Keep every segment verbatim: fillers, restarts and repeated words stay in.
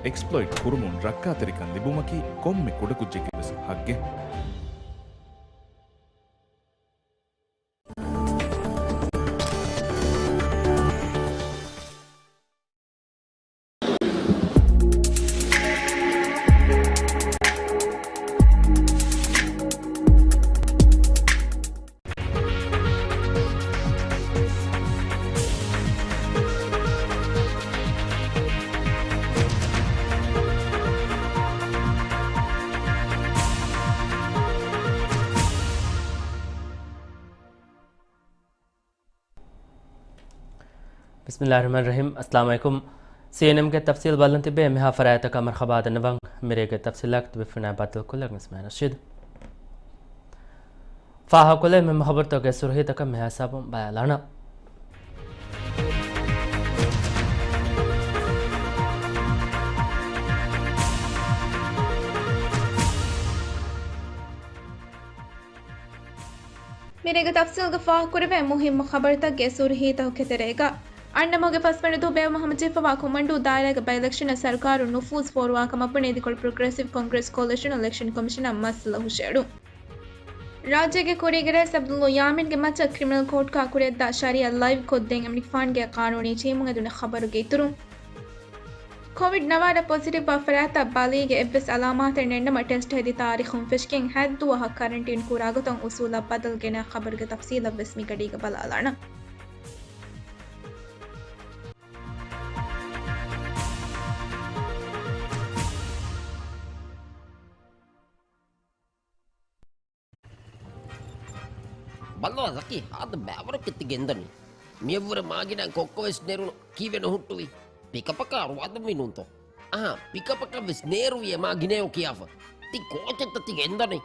އެކްސްޕްލޮއިޓް ކުރުމުން ރައްކާތެރިކަން ލިބުމަކީ ކޮންމެ ކުޑަކުއްޖެއްގެ ވެސް ހައްގެއް. ބިސްމިއްލާހި ރަޙްމާނި ރަޙީމް. އައްސަލާމު ޢަލައިކުމް. ސީއެންއެމްގެ ތަފްސީލް ބަލަން ތިބޭ. މިހާ ފަރާތަކަށް މަރުޙަބާ ދަންނަވަން. މިރޭގެ ތަފްސީލާ ދެއްވިފަނާ ބައްދަލުކޮށްލަން އިސްމާއިލް ރަޝީދު. ފާހަގަކޮށްލެވޭ މުހިއްމު ޚަބަރުތަކުގެ ސުރުޚީތަކަށް މިހާ ހިސާބުން ބަލާލާނަން. މިރޭގެ ތަފްސީލްގަ ފާހަގަކުރެވޭ މުހިއްމު ޚަބަރުތަކުގެ ސުރުޚީތަކުގެ ތެރޭގަ، އަންނަ މަހުގެ ފަސްވަނަ ދުވަހު ބޭއްވުމަށް ހަމަޖެހިފައިވާ ކޮމަންޑޫ ދާއިރާގެ ބައި އިލެކްޝަނަށް ސަރުކާރުން ނުފޫޒު ފޯރުވާ ކަމަށް ބުނެ އިދިކޮޅު ޕްރޮގްރެސިވް ކޮންގްރެސް ކޯލިޝަނުން އިލެކްޝަން ކޮމިޝަނަށް މައްސަލަ ހުށައެޅުން. ރާއްޖޭގެ ކުރީގެ ރައީސް އަބްދުﷲ ޔާމީންގެ މައްޗަށް ކްރިމިނަލް ކޯޓްގަ ކުރިއަށްދާ ޝަރީޢަތް ލައިވް ކޮށްދޭން އެމަނިކުފާނުގެ ޤާނޫނީ ޓީމުން އެދުނު ޚަބަރުގެ އިތުރުން، ކޮވިޑް ނަވާރަ ޕޮޒިޓިވްވާ ފަރާތްތައް ބަލީގެ އެއްވެސް އަލާމާތެއް ނެތްނަމަ ޓެސްޓް ހެދި ތާރީޚުން ފެށިގެން ހަތް ދުވަހަށް ކަރަންޓީން ކުރާ ގޮތަށް އުސޫލަށް ބަދަލު ގެނައި ޚަބަރުގެ ތަފްސީލަށް ވެސް މި ގަޑީގަ ބަލާލާނަން. ބައްލަވާ ޒަކީ، ހާދަ ބައިވަރަކަށް ތި ގެންދަނީ. މިއަށްވުރެ މާގިނަ ކޮއްކޮވެސް ނެރުނު ކީއްވެ ނުހުއްޓުވީ؟ ޕިކަޕަކާ ރުވާދަންވީ ނޫންތޯ؟ އާ، ޕިކަޕަކަށް ވެސް ނޭރުވިޔޭ މާގިނަޔޯ ކިޔާފަ. ތި ކޯޗެއްތަ ތި ގެންދަނީ؟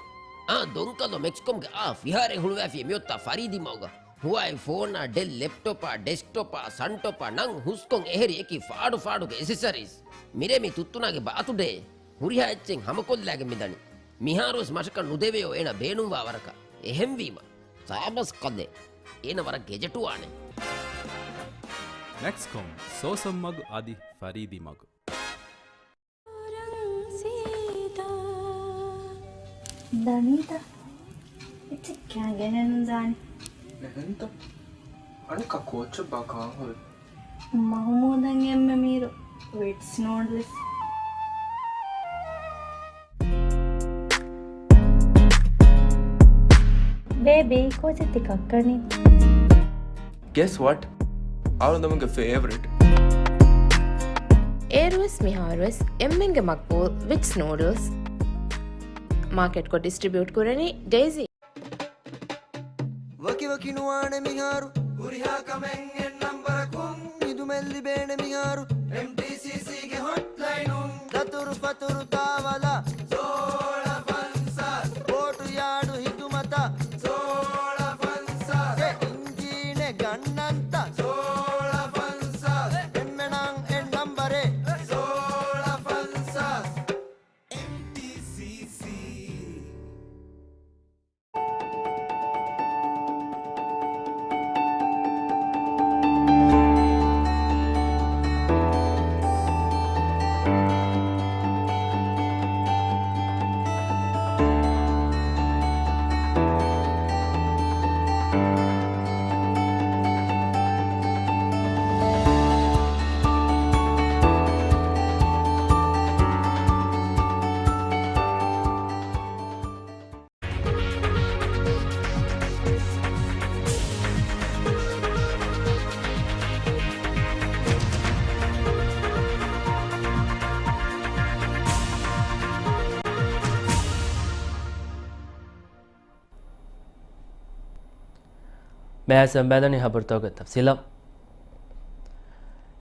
އާ، ދޮންކަލޯ މެކްސްކޮމްގެ އާ ފިހާރައެއް ހުޅުވާފިޔޭ މިއޮތްތާ ފަރީދީ މަގުގަ. ހުވާއި ފޯނާ، ޑެލް ލެޕްޓޮޕާ، ޑެސްކްޓޮޕާ، ސަންޓޮޕާ ނަން ހުސްކޮން އެހެރި އެކި ފާޑު ފާޑުގެ އެސެސަރީސް. މިރޭ މި ތުއްތުނާގެ ބާތުޑޭ. ހުރިހާ އެއްޗެއް ހަމަކޮށްލާގެން މިދަނީ. މިހާރުވެސް މަށަކަށް ނުދެވެޔޯ އޭނަ ބޭނުންވާ ވަރަކަށް. އެހެންވީމަ، ސާބަސް ކަލޭ. އޭނަ ވަރަށް ގެޖެޓުވާނެ. މެކްސްކޮމް، ސޯސަން މަގު އަދި ފަރީދީ މަގު. ދަނީތަ؟ އެއްޗެއް ކާ ގެނެއްނުދާނެ. އެހެންތަ؟ އަނެއްކާ ކޯއްޗެއްބާ ކާން ހުރީ؟ މަހުމޫދަށް އެންމެ މީރު ވިޓްސް ނޫޑްލްސް. ބޭބީ، ކޯޗެއް ތި ކައްކަނީ؟ Guess what? އަޅުގަނޑުގެ ފޭވަރިޓް. އޭރުވެސް މިހާރުވެސް އެންމެންގެ މަގްބޫލް ވިޓްސް ނޫޑްލްސް. މާކެޓްކޮށް ޑިސްޓްރިބިއުޓް ކުރަނީ ޑެއިސީ. ވަކިވަކި ނުވާނެ މިހާރު. ހުރިހާ ކަމެއް އެއް ނަންބަރަކުން. ހިދުމަތް ލިބޭނެ މިހާރު. އެމްޓީސީސީގެ ހޮޓްލައިނުން. ދަތުރު ފަތުރު ތާވަލާ. ސޯޅަ ފަންސާސް. ބޯޓު ޔާޑު ހިދުމަތާ. ސޯޅަ ފަންސާސް. އެ އިންޖީނެއް ގަންނަންތަ. ސޯޅަ ފަންސާސް. އެންމެނަށް އެއް ނަންބަރެއް. ސޯޅަ ފަންސާސް. އެމްޓީސީސީ. މިހާރު ބަލާލަނީ ހަބަރުތަކުގެ ތަފްސީލަށް.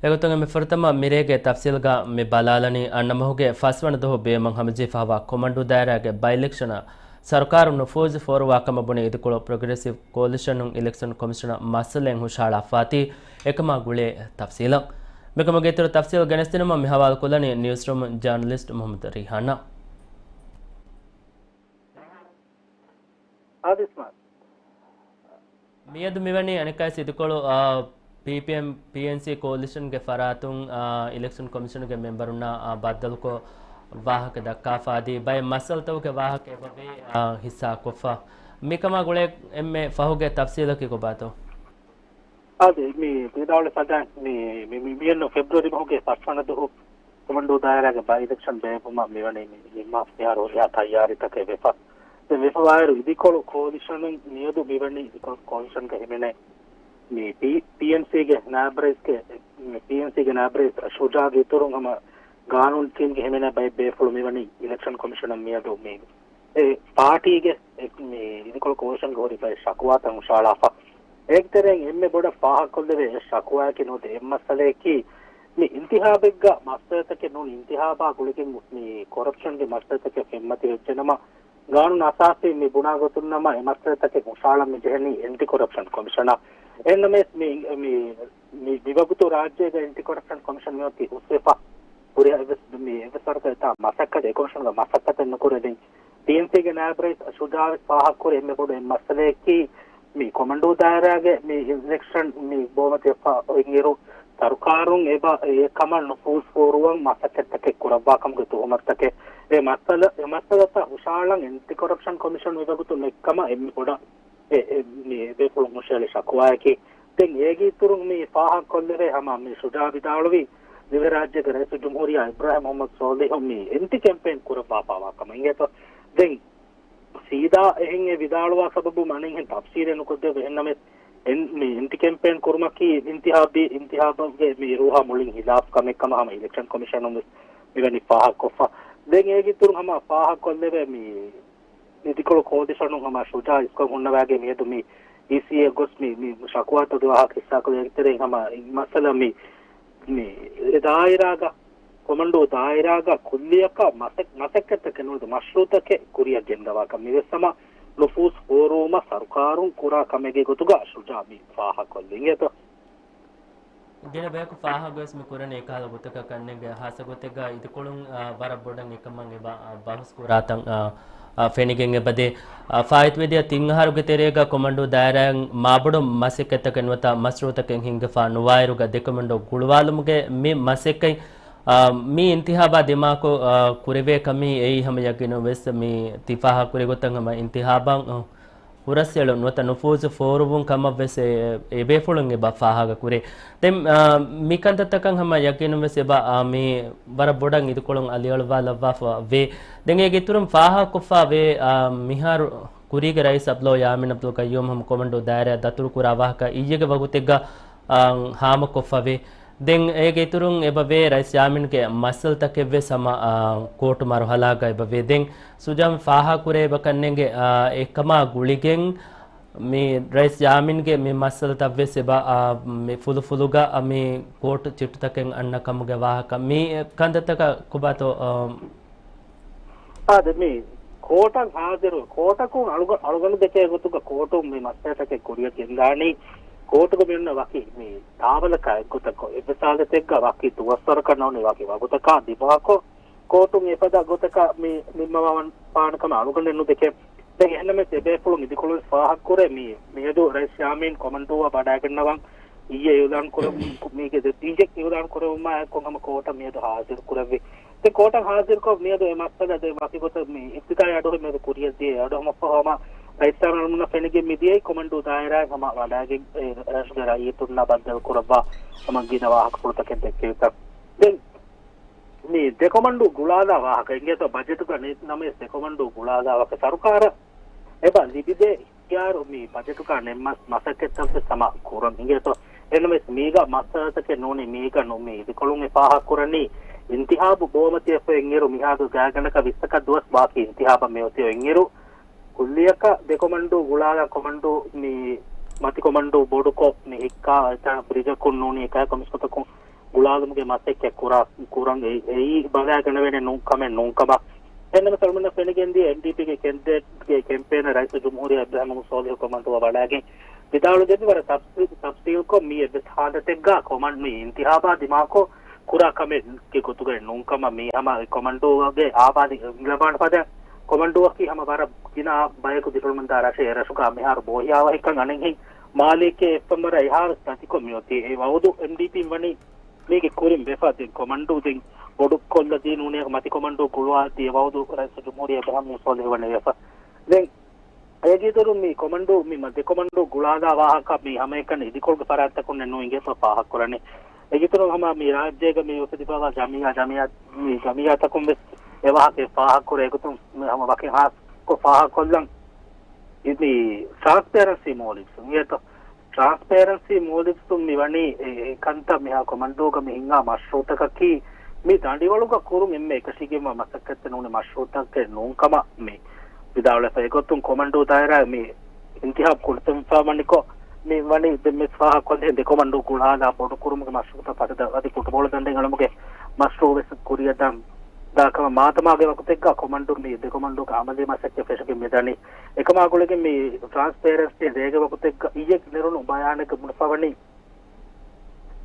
އެގޮތުން މި ފުރަތަމަ މިރޭގެ ތަފްސީލްގަ މި ބަލާލަނީ، އަންނަ މަހުގެ ފަސްވަނަ ދުވަހު ބޭއްވުމަށް ހަމަޖެހިފައިވާ ކޮމަންޑޫ ދާއިރާގެ ބައި އިލެކްޝަނަށް ސަރުކާރުން ނުފޫޒު ފޯރުވާ ކަމަށް ބުނެ އިދިކޮޅު ޕްރޮގްރެސިވް ކޯލިޝަނުން އިލެކްޝަން ކޮމިޝަނަށް މައްސަލައެއް ހުށަހަޅާފައިތީ، އެކަމާ ގުޅޭ ތަފްސީލަށް. މިކަމުގެ އިތުރު ތަފްސީލް ގެނެސްދިނުމަށް މި ހަވާލުކޮށްލަނީ ނިއުސްރޫމް ޖާނަލިސްޓް މުހައްމަދު ރީހާނާ. އާދިސްމާ. މިއަދު މިވަނީ އަނެއްކާވެސް އިދިކޮޅު، އާ، ޕީޕީއެމް ޕީއެންސީ ކޯލިޝަންގެ ފަރާތުން، އާ، އިލެކްޝަން ކޮމިޝަނުގެ މެމްބަރުންނާ، އާ، ބައްދަލުކޮށް ވާހަކަ ދައްކާފާ ދީ ބައެއް މައްސަލަތަކުގެ ވާހަކަ އެބަވޭ، އާ، ހިއްސާކޮށްފަ. މިކަމާ ގުޅޭ އެންމެ ފަހުގެ ތަފްސީލަކީ ކޮބާތޯ؟ އާދެ، މި ވިދާޅުވި ސަދާ، މި، މި، މި، މިއެންނު ފެބްރުއަރީ މަހުގެ ފަސްވަނަ ދުވަހު ކޮމަންޑޫ ދާއިރާގެ ބައި އިލެކްޝަން ބޭއްވުމަށް މިވަނީ މި، މި މާސް މިހާރު ހުރިހާ ތައްޔާރީތަކެއް ވެފަ. ދެން ވެފަވާއިރު އިދިކޮޅު ކޯލިޝަނުން މިއަދު މިވަނީ އިދިކޮޅު ކޯލިޝަންގެ ހިމެނޭ މި ޕީ، ޕީއެންސީގެ ނާއިބު ރައީސްގެ، މި ޕީއެންސީގެ ނާއިބު ރައީސް ޝުޖާގެ އިތުރުން ހަމަ ގާނޫނު ޓީމްގެ ހިމެނޭ ބައެއް ބޭފުޅު މިވަނީ އިލެކްޝަން ކޮމިޝަނަށް މިއަދު މި އެ ޕާޓީގެ އެ މި އިދިކޮޅު ކޯލިޝަންގެ ހުރި ބައެއް ޝަކުވާތައް ހުށައަޅާފަ. އޭގެ ތެރެއިން އެންމެ ބޮޑަށް ފާހަގަކޮށްލެވޭ އެއް ޝަކުވާއަކީ ނުވަތަ އެއް މައްސަލައަކީ މި އިންތިހާބެއްގަ މައްސަލަތަކެއް ނޫން އިންތިހާބާ ގުޅިގެން މި ކޮރަޕްޝަންގެ މައްސަލަތަކެއް ފެންމަތިވެއްޖެނަމަ، ގާނޫނު އަސާސީ މި ބުނާ ގޮތުން ނަމަ އެ މައްސަލަތަކެއް ހުށައަޅަން މި ޖެހެނީ އެންޓި ކޮރަޕްޝަން ކޮމިޝަނަށް. އެހެންނަމަވެސް މި، މި، މި، މިވަގުތު ރާއްޖޭގަ އެންޓި ކޮރަޕްޝަން ކޮމިޝަން މިއޮތީ ހުސްވެފަ. ހުރިހާ އެއްވެސް، މި، އެއްވެސް ވަރަކަށް އެތާ މަސައްކަތެއް އެ ކޮމިޝަނުގަ މަސައްކަތެއް ނުކުރޭ. ދެން ޕީއެންސީގެ ނާއިބު ރައީސް ޝުޖާވެސް ފާހަގަކުރި އެންމެ ބޮޑު އެއް މައްސަލައަކީ، މި ކޮމަންޑޫ ދާއިރާގެ މި އިލެކްޝަން މި ބޯމަތިވެފަ އޮތްއިރު، ސަރުކާރުން އެބަ އެ ކަމަށް ނުފޫޒު ފޯރުވަން މަސައްކަތްތަކެއް ކުރައްވާ ކަމުގެ ތުހުމަތުތަކެއް. އެ މައްސަލަ، އެ މައްސަލަތައް ހުށައަޅަން އެންޓި ކޮރަޕްޝަން ކޮމިޝަން މިވަގުތު ނެތްކަމަށް އެންމެ ބޮޑަށް އެ، އެ، މި ބޭފުޅުން ހުށައެޅި ޝަކުވާއަކީ. ދެން އޭގެ އިތުރުން މި ފާހަގަކޮށްލެވޭ ހަމަ މި ޝުޖާ ވިދާޅުވި ދިވެހިރާއްޖޭގެ ރައީސުލްޖުމްހޫރިއްޔާ އިބްރާހިމް މުޙައްމަދު ޞާލިޙު މި އެންޓި ކެމްޕޭން ކުރައްވާފާވާ ކަމަށް އިނގޭތޯ. ދެން ސީދާ އެހެން އެ ވިދާޅުވާ ސަބަބުން އަނެއްހެން ތަފްސީލެއް ނުކޮށްދެއްވި. އެހެންނަމަވެސް އެން، މި އެންޓި ކެމްޕޭން ކުރުމަކީ އިންތިހާބީ، އިންތިހާބުގެ މި ރޫހާ މުޅިން ހިލާފް ކަމެއް ކަމަށް ހަމަ އިލެކްޝަން ކޮމިޝަނުން ވެސް މިވަނީ ފާހަގަކޮށްފަ. ދެން އޭގެ އިތުރުން ހަމަ ފާހަގަކޮށްލެވޭ މި އިދިކޮޅު ކޯލިޝަނުން ހަމަ ޝުޖާ އިސްކޮށް ހުންނަވާގެ މިއަދު މި އީސީއޭ ގޮސް މި، މި ޝަކުވާތަކުގެ ވާހަކަ ހިއްސާކޮށްލި އޭގެ ތެރެއިން ހަމަ މައްސަލަ މި، މި އެ ދާއިރާގަ، ކޮމަންޑޫ ދާއިރާގަ ކުއްލިއަކަށް މަސައް، މަސައްކަތްތަކެއް ނުވަތަ މަޝްރޫއުތަކެއް ކުރިއަށް ގެންދަވާކަން މިވެސް ހަމަ ނުފޫޒު ފޯރުވުމަށް ސަރުކާރުން ކުރާ ކަމެއްގެ ގޮތުގަ ޝުޖާ މި ފާހަގަކޮށްލި އިނގޭތޯ. ގިނަ ބަޔަކު ފާހަގަވެސް މި ކުރަނީ އެކަހަލަ ގޮތަކަށް ކަންނޭނގެ ހާއްސަ ގޮތެއްގަ އިދިކޮޅުން، އާ، ވަރަށް ބޮޑަށް އެކަމަށް އެބަ، އާ، ބަހުސް ކުރާތަން، އާ، އާ، ފެނިގެން އެބަދޭ. އާ، ފާއިތުވެދިޔަ ތިން އަހަރުގެ ތެރޭގަ ކޮމަންޑޫ ދާއިރާއިން މާބޮޑު މަސައްކަތްތަކެއް ނުވަތަ މަޝްރޫއުތަކެއް ހިންގިފަ ނުވާއިރުގަ ދެ ކޮމަންޑޫ ގުޅުވާލުމުގެ މި މަސައްކަތް، އާ، މި އިންތިހާބާ ދިމާކޮށް، އާ، ކުރެވޭ ކަމީ އެއީ ހަމަ ޔަގީނުން ވެސް މި ތި ފާހަގަކުރި ގޮތަށް ހަމަ އިންތިހާބަށް، އާ، ހުރަސްއެޅުން ނުވަތަ ނުފޫޒު ފޯރުވުން ކަމަށް ވެސް އެ، އެ ބޭފުޅުން އެބަ ފާހަގަ ކުރޭ. ދެން، އާ، މި ކަންތައްތަކަށް ހަމަ ޔަގީނުން ވެސް އެބަ، އާ، މި ވަރަށް ބޮޑަށް އިދިކޮޅުން އަލިއަޅުވާލައްވާފަ ވޭ. ދެން އޭގެ އިތުރުން ފާހަގަކޮށްފަ ވޭ، އާ، މިހާރު ކުރީގެ ރައީސް އަބްދުﷲ ޔާމީން އަބްދުލް ޤައްޔޫމް ހަމަ ކޮމަންޑޫ ދާއިރާ ދަތުރުކުރާ ވާހަކަ އިއްޔެގެ ވަގުތެއްގަ، އާ، ހާމަކޮށްފަ ވޭ. ދެން އޭގެ އިތުރުން އެބަ ވޭ ރައީސް ޔާމީންގެ މައްސަލަތަކެއް ވެސް ހަމަ، އާ، ކޯޓު މަރުހަލާގަ އެބަ ވޭ. ދެން ސުޖާމް ފާހަގަކުރޭ އެބަ ކަންނޭނގެ، އާ، އެކަމާ ގުޅިގެން މި ރައީސް ޔާމީންގެ މި މައްސަލަތައް ވެސް އެބަ، އާ، މި ފުލުފުލުގަ މި ކޯޓު ޗިޓުތަކެއް އަންނަ ކަމުގެ ވާހަކަ މި ކަންތައްތަކަށް ކޮބާތޯ، އާ، އާދެ، މި ކޯޓަށް ހާޒިރު، ކޯޓަކުން އަޅުގަ-، އަޅުގަނޑު ދެކޭ ގޮތުގަ ކޯޓުން މި މައްސަލަތަކެއް ކުރިއަށް ގެންދާނީ، ކޯޓުގަ މި އޮންނަ ވަކި މި ތާވަލަކާ އެއްގޮތަކޮށް، އެއްވެސް ހާލަތެއްގަ ވަކި ދުވަސްވަރަކަށް ނޫނީ ވަކި ވަގުތަކާ ދިމާކޮށް، ކޯޓުން އެފަދަ ގޮތަކަށް މި ނިންމަވާން ފާނަ ކަމަށް އަޅުގަނޑެއް ނުދެކޭ. ދެން އެހެންނަމެސް އެބޭފުޅުން އިދިކޮޅުވެސް ފާހަގަކުރޭ، މި މިއަދު ރައީސް ޔާމީން ކޮމަންޑޫއަށް ވަޑައިގަންނަވަން އިއްޔެ އިއުލާން ކުރެވު-، މީގެ ދެ ތިން އިއުލާން ކުރެވުމާ އެއްކޮށް ހަމަ ކޯޓަށް މިއަދު ހާޒިރު ކުރެއްވި. ދެން ކޯޓަށް ހާޒިރުކޮށް މިއަދު އެ މައްސަލަ ދެން ވަކި ގޮތަށް މި އިފްތިތާހީ އަޑުއެހުމެއް މިއަދު ކުރިއަށްދިޔަ އެ އަޑު ހަމަ ފަހު ހަމަ ރައީސް ޔާމީން އަޅުގަނޑުމެންނަށް ފެނިގެން މިދިޔައީ ކޮމަންޑޫ ދާއިރާއިން ހަމަ ވަޑައިގެން އެ ރަށުގެ ރައްޔިތުންނާ ބައްދަލު ކުރައްވާ ހަމަ ގިނަ ވާހަކަފުޅުތަކެއް ދެއްކެވިތަން. ދެން މި ދެ ކޮމަންޑޫ ގުޅާލާ ވާހަކަ އިނގޭތޯ، ބަޖެޓުގަ ނެތް ނަމަވެސް ދެ ކޮމަންޑޫ ގުޅާލާ ވާހަކަ ސަރުކާރަށް އެބަ ލިބިދޭ އިޚްތިޔާރު މި ބަޖެޓުގަ ނެތް މަސް-، މަސައްކަތްތައްވެސް ހަމަ ކުރަން އިނގޭތޯ. އެހެންނަމަވެސް މީގަ މައްސަލަތަކެއް ނޫނީ މީގަ ނު-، މި އިދިކޮޅުން އެ ފާހަގަކުރަނީ އިންތިހާބު ބޯމަތިވެފަ އޮތްއިރު މިހާރު ގާތްގަނޑަކަށް ވިއްސަކަށް ދުވަސް ބާކީ އިންތިހާބަށް މިއޮތީ އޮތްއިރު ކުއްލިއަކަށް ދެ ކޮމަންޑޫ ގުޅާލާ ކޮމަންޑޫ މި މަތި ކޮމަންޑޫ ބޮޑުކޮށް މި ހިއްކާ އެތާ ބްރިޖަކުން ނޫނީ އެކަހަލަ ކޮންމެސް ގޮތަކުން ގުޅާލުމުގެ މަސައްކަތް ކުރާ، ކުރަން އެ-، އެއީ ބަލާ ގަނެވޭނެ ނޫން ކަމެއް ނޫން ކަމަށް. އެހެންނަމަވެސް އަޅުގަނޑަށް ފެނިގެންދިޔަ އެމްޑީޕީގެ ކެންޑިޑޭޓްގެ ކެމްޕޭނަށް ރައީސުލްޖުމްހޫރިއްޔާ އިބްރާހިމް މުޙައްމަދު ޞާލިޙު ކޮމަންޑޫއަށް ވަޑައިގެން ވިދާޅުވެދެއްވި ވަރަށް ތަފްސީ-، ތަފްސީލްކޮށް މީ އެއްވެސް ހާލަތެއްގަ ކޮމަން މި އިންތިހާބާ ދިމާކޮށް ކުރާ ކަމެއްގެ ގޮތުގައި ނޫން ކަމަށް މީ ހަމަ ކޮމަންޑޫގެ އާބާދީ އިނގިލަބާން ފަދަ ކޮމަންޑޫއަކީ ހަމަ ވަރަށް ގިނަ ބަޔަކު ދިރިއުޅުމުންދާ ރަށެއް އެ ރަށުގަ މިހާރު ބޯހިޔާވަހިކަން އަނެއްހެން މާލީގެ އެއްފަމަރ އެހާވެސް ތަތިކޮށް މިއޮތީ. އެ ވައުދު އެމްޑީޕީން ވަނީ މީގެ ކުރިން ވެފަ. ދެން ކޮމަންޑޫ ދެން ބޮޑު ކޮށްލަދީ ނޫނީ މަތި ކޮމަންޑޫ ގުޅުވާދީ އެ ވައުދު ރައީސުލް ޖުމްހޫރިއްޔާ އިބްރާހިމް ސޯލިހު ވަނީ ވެފަ. ދެން އޭގެ އިތުރުން މި ކޮމަންޑޫ މި މަ-، ދެ ކޮމަންޑޫ ގުޅާލާ ވާހަކަ މި ހަމައެކަނި އިދިކޮޅުގެ ފަރާތްތަކުންނެއް ނޫން އިނގޭތޯ ފާހަގަކުރަނީ. އޭގެ އިތުރުން ހަމަ މި ރާއްޖޭގަ މި އުފެދިފައިވާ ޖަމިއްޔާ، ޖަމިއްޔާ، މި ޖަމިއްޔާތަކުން ވެސް އެ ވާހަކަ ފާހަގަކުރޭ. އެގޮތުން މި ހަމަ ވަކިން ހާސްކޮށް ފާހަގަކޮށްލަން މި ޓްރާންސްޕޭރެންސީ މޯލިވްސް އިނގޭތޯ. ޓްރާންސްޕޭރެންސީ މޯލިވްސުން މި ވަނީ އެ، އެ ކަންތައް މިހާ ކޮމަންޑޫގަ މި ހިނގާ މަޝްރޫއުތަކަކީ މި ދަނޑިވަޅުގަ ކުރުން އެންމެ އެކަށީގެންވާ މަސައްކަތްތައް ނޫނީ މަޝްރޫއުތަކެއް ނޫން ކަމަށް މި ވިދާޅުވެފަ. އެގޮތުން ކޮމަންޑޫ ދާއިރާ މި އިންތިހާބު ކުރިތަންފާ ވަނިކޮށް މި ވަނީ ދެން މިސް ފާހަގަކޮށްލި ދެ ކޮމަންޑޫ ގުޅާލާ ބޮޑުކުރުމުގެ މަޝްރޫއުތައް ފަސަދަ އަދި ފުޓުބޯޅަ ދަނޑެއް އަޅުމުގެ މަޝްރޫއު ވެސް ކުރިއަށް ދާ ކަމަށް މާތަމާގެ ވަގުތެއްގަ ކޮމަންޑޫ މި ދެ ކޮމަންޑޫގެ އަމަލީ މަސައްކަތް ފެށިގެން މިދަނީ. އެކަމާ ގުޅިގެން މި ޓްރާންސްޕޭރެންސީ ދޭގެ ވަގުތެއްގަ އިއްޔެ ނެރުނު ބަޔާނެއްގަ ބުނެފަ ވަނީ،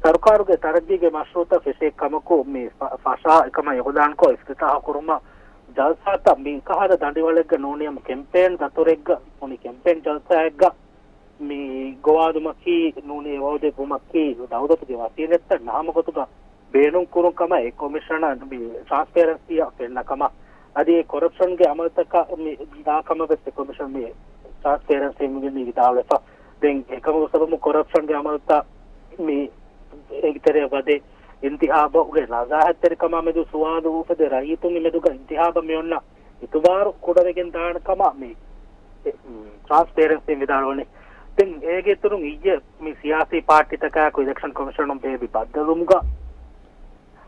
ސަރުކާރުގެ ތަރައްގީގެ މަޝްރޫއުތައް ފެށޭ ކަމަކު މި ފަ-، ފަށާ އެކަމަށް އިއުލާންކޮށް އިފްތިތާހު ކުރުމަށް ޖަލްސާތައް މި ކަހަލަ ދަނޑިވަޅެއްގަ ނޫނީ ކެމްޕޭން ދަތުރެއްގަ ނޫނީ ކެމްޕޭން ޖަލްސާއެއްގަ މި ގޮވާލުމަކީ ނޫނީ އެވައުދެއްވުމަކީ ދައުލަތުގެ ވަސީލަތްތައް ނަހަމަ ގޮތުގަ ބޭނުން ކުރުން ކަމަށް އެ ކޮމިޝަނަށް މި ޓްރާންސްޕޭރެންސީއަށް ފެންނަ ކަމަށް އަދި އެ ކޮރަޕްޝަންގެ އަމަލުތަކަށް މި ދާ ކަމަށް ވެސް އެ ކޮމިޝަން މި ޓްރާންސްޕޭރެންސީ މި ވިދާޅުވެފަ. ދެން އެކަމުގެ ސަބަބުން ކޮރަޕްޝަންގެ އަމަލުތައް މި އޭގެ ތެރެއަށް ވަދެ، އިންތިހާބުގެ ނަޒާހަތްތެރިކަމާ މެދު ސުވާލު އުފެދޭ، ރައްޔިތުންގެ މެދުގަ އިންތިހާބަށް މި އޮންނަ އިތުބާރު ކުޑަވެގެން ދާނެ ކަމަށް މި ޓްރާންސްޕޭރެންސީން ވިދާޅުވަނީ. ދެން އޭގެ އިތުރުން އިއްޔެ މި ސިޔާސީ ޕާޓީތަކާއެކު އިލެކްޝަން ކޮމިޝަނުން ބޭއްވި ބައްދަލުވުމުގަ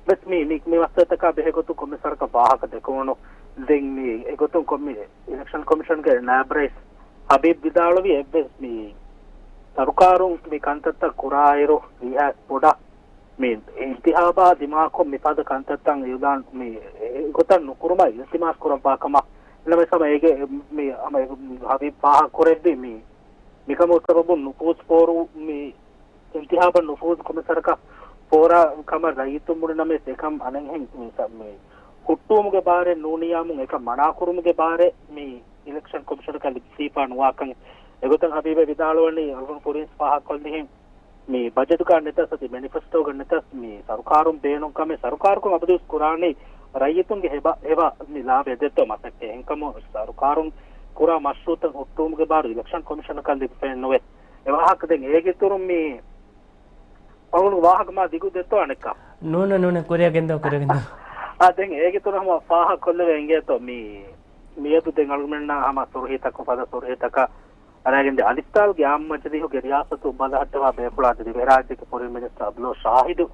ވެސް މި، މި، މި މައްސަލަތަކާ ބެހޭގޮތުން ކޮންމެ ސަރަކަށް ވާހަކަ ދެކެވުނު. ދެން މި އެގޮތުން ކޮންމެ އިލެކްޝަން ކޮމިޝަންގެ ނާއިބް ރައީސް ހަބީބް ވިދާޅުވި އެއްވެސް މި ސަރުކާރުން މި ކަންތައްތައް ކުރާއިރު ރީހާ ބޮޑަށް މި އިންތިހާބާ ދިމާކޮށް މިފަދަ ކަންތައްތައް އިއުލާން މި އެގޮތަށް ނުކުރުމަށް އިލްތިމާސް ކުރައްވާ ކަމަށް. އެންމެ ހަމަ އޭގެ މި ހަމަ ހަބީބް ފާހަގަ ކުރެއްވި މި މިކަމުގެ ސަބަބުން ނުފޫޒު ފޯރު މި އިންތިހާބަށް ނުފޫޒު ކޮންމެ ސަރަކަށް ފޯރާ ކަމަށް ރައްޔިތުން ބުނި ނަމަވެސް އެކަން އަނެއްހެން މި ސަ-، މި ހުއްޓުވުމުގެ ބާރެއް ނޫނިއްޔާމުން އެކަން މަނާކުރުމުގެ ބާރެއް މި އިލެކްޝަން ކޮމިޝަނަކަށް ލިބިފާ ނުވާކަން. އެގޮތަށް ހަބީބެ ވިދާޅުވަނީ އަޅުގަނޑު ކުރިން ފާހަގަކޮށްލިހެން މި ބަޖެޓުގަ ނެތަސް އަދި މެނިފެސްޓޯގަ ނެތަސް މި ސަރުކާރުން ބޭނުން ކަމެއް ސަރުކާރަކުން އަބަދުވެސް ކުރާނީ ރައްޔިތުންގެ ހެބަ، ހެބަ މި ލާބަ ދޭތޯ މަސައްކަތް. އެހެންކަމުން ސަރުކާރުން ކުރާ މަޝްރޫއުތައް ހުއްޓުވުމުގެ ބާރު އިލެކްޝަން ކޮމިޝަނަކަށް ލިބިފައެއް ނުވޭ. އެ ވާހަކަ ދެން އޭގެ އިތުރުން މި އަޅުގަނޑު ވާހަކަ މާ ދިގު ދެއްތޯ އަނެއްކާ؟ ނޫން، ނޫން، ކުރިއަށް ގެންދަވާ، ކުރިއަށް ގެންދަވާ. އާ، ދެން އޭގެ އިތުރުން ހަމަ ފާހަގަ ކޮށްލެވޭ އިނގޭތޯ މި، މިއަދު ދެން އަޅުގަނޑުމެންނަށް ހަމަ ސޮރުހީތަކުން ފަދަ ސޮރުހީތަކަށް އަރާގެންދިޔަ އަލިފްތާލްގެ އާއްމު މަޖިލީހުގެ ރިޔާސަތު ބަލަހައްޓަވާ ބޭފުޅާ ދިވެހިރާއްޖޭގެ ފޮރިން މިނިސްޓަރ އަބްދުﷲ ޝާހިދު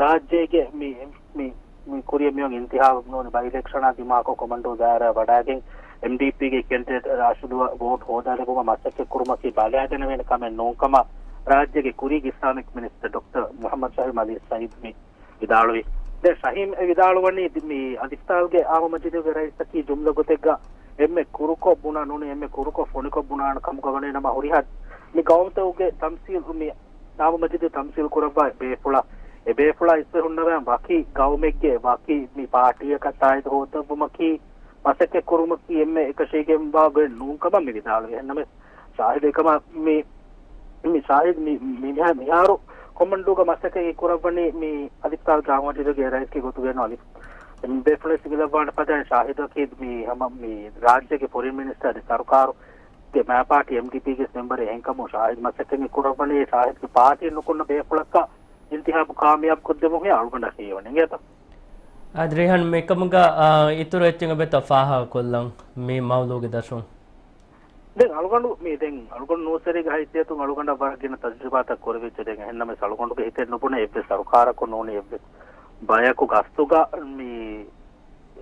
ރާއްޖޭގެ މި، މި، މި ކުރިއަށް މިއޮތް އިންތިހާބު ނޫނީ ބައި އިލެކްޝަނާ ދިމާކޮށް ކޮމަންޑޫ ދާއިރާ ވަޑައިގެން އެމްޑީޕީގެ ކެންޑިޑޭޓް ރާޝިދުއަށް ވޯޓް ހޯދާލެއްވުމަށް މަސައްކަތް ކުރުމަކީ ބަލައިދެނެވޭނެ ކަމެއް ނޫން ކަމަށް ރާއްޖޭގެ ކުރީގެ އިސްލާމިކް މިނިސްޓަރ ޑޮކްޓަރ މުޙައްމަދު ޝަހީމް އަލީ ސައީދު މި ވިދާޅުވި. ދެން ޝަހީމް އެ ވިދާޅުވަނީ މި އަލިފްތާލްގެ އާއްމު މަޖިލީހުގެ ރައީސަކީ ޖުމްލަ ގޮތެއްގަ އެންމެ ކުރުކޮށް ބުނާ ނޫނީ އެންމެ ކުރުކޮށް ފޮނިކޮށް ބުނާނެ ކަމުގަ ވަނީ ނަމަ ހުރިހާ މި ގައުމުތަކުގެ ތަމްސީލް މި އާއްމު މަޖިލީހު ތަމްސީލް ކުރައްވާ ބޭފުޅާ އެ ބޭފުޅާ އިސްވެ ހުންނަވާ ވަކި ގައުމެއްގެ ވަކި މި ޕާޓީއަކަށް ތާއީދު ހޯދައްވުމަކީ މަސައްކަތް ކުރުމަކީ އެންމެ އެކަށީގެންވާ ގޮތް ނޫން ކަމަށް މި ވިދާޅުވި. އެހެންނަމަވެސް ޝާހިދު އެކަމަށް މި، މި ޝާހިދު މި، މި، މިހާ-، މިހާރު ކޮމަންޑޫގަ މަސައްކަތް ކުރައްވަނީ މި އަލިފްތާލްގެ އާއްމު މަޖިލީހުގެ ރައީސްގެ ގޮތުގައި ނޫން އަލިފް ބޭފުޅެއް ސިނގިލައްވާނެ ފަދައިން ޝާހިދަކީ މި ހަމަ މި ރާއްޖޭގެ ފޮރިން މިނިސްޓަރ އަދި ސަރުކާރުގެ މައި ޕާޓީ އެމްޑީޕީގެ މެމްބަރެއް. އެހެންކަމުން ޝާހިދު މަސައްކަތް ކުރައްވަނީ ޝާހިދުގެ ޕާޓީން ނުކުންނަ ބޭފުޅަކަށް އިންތިހާބު ކާމިޔާބު ކޮށްދެއްވުން ހޭ އަޅުގަނޑަށް ހީވަނީ އިނގޭތަ؟ އާދެ ރޭހާން މިކަމުގަ، އާ، އިތުރު އެއްޗެއް އެބައޮތްތަ ފާހަގަ ކޮށްލަން މި މައުޟޫގެ ދަށުން؟ ދެން އަޅުގަނޑު މި، ދެން އަޅުގަނޑު ނޫސްވެރިގެ ހައިސިއްޔަތުން އަޅުގަނޑަށް ވަރަށް ގިނަ ތަޖުރިބާތައް ކުރެވިއްޖެ. ދެން އެހެންނަމަވެސް އަޅުގަނޑުގެ ހިތެއް ނުބުނޭ އެއްވެސް ސަރުކާރަކުން ނޫނީ އެއްވެސް ބަޔަކު ގަސްތުގަ މި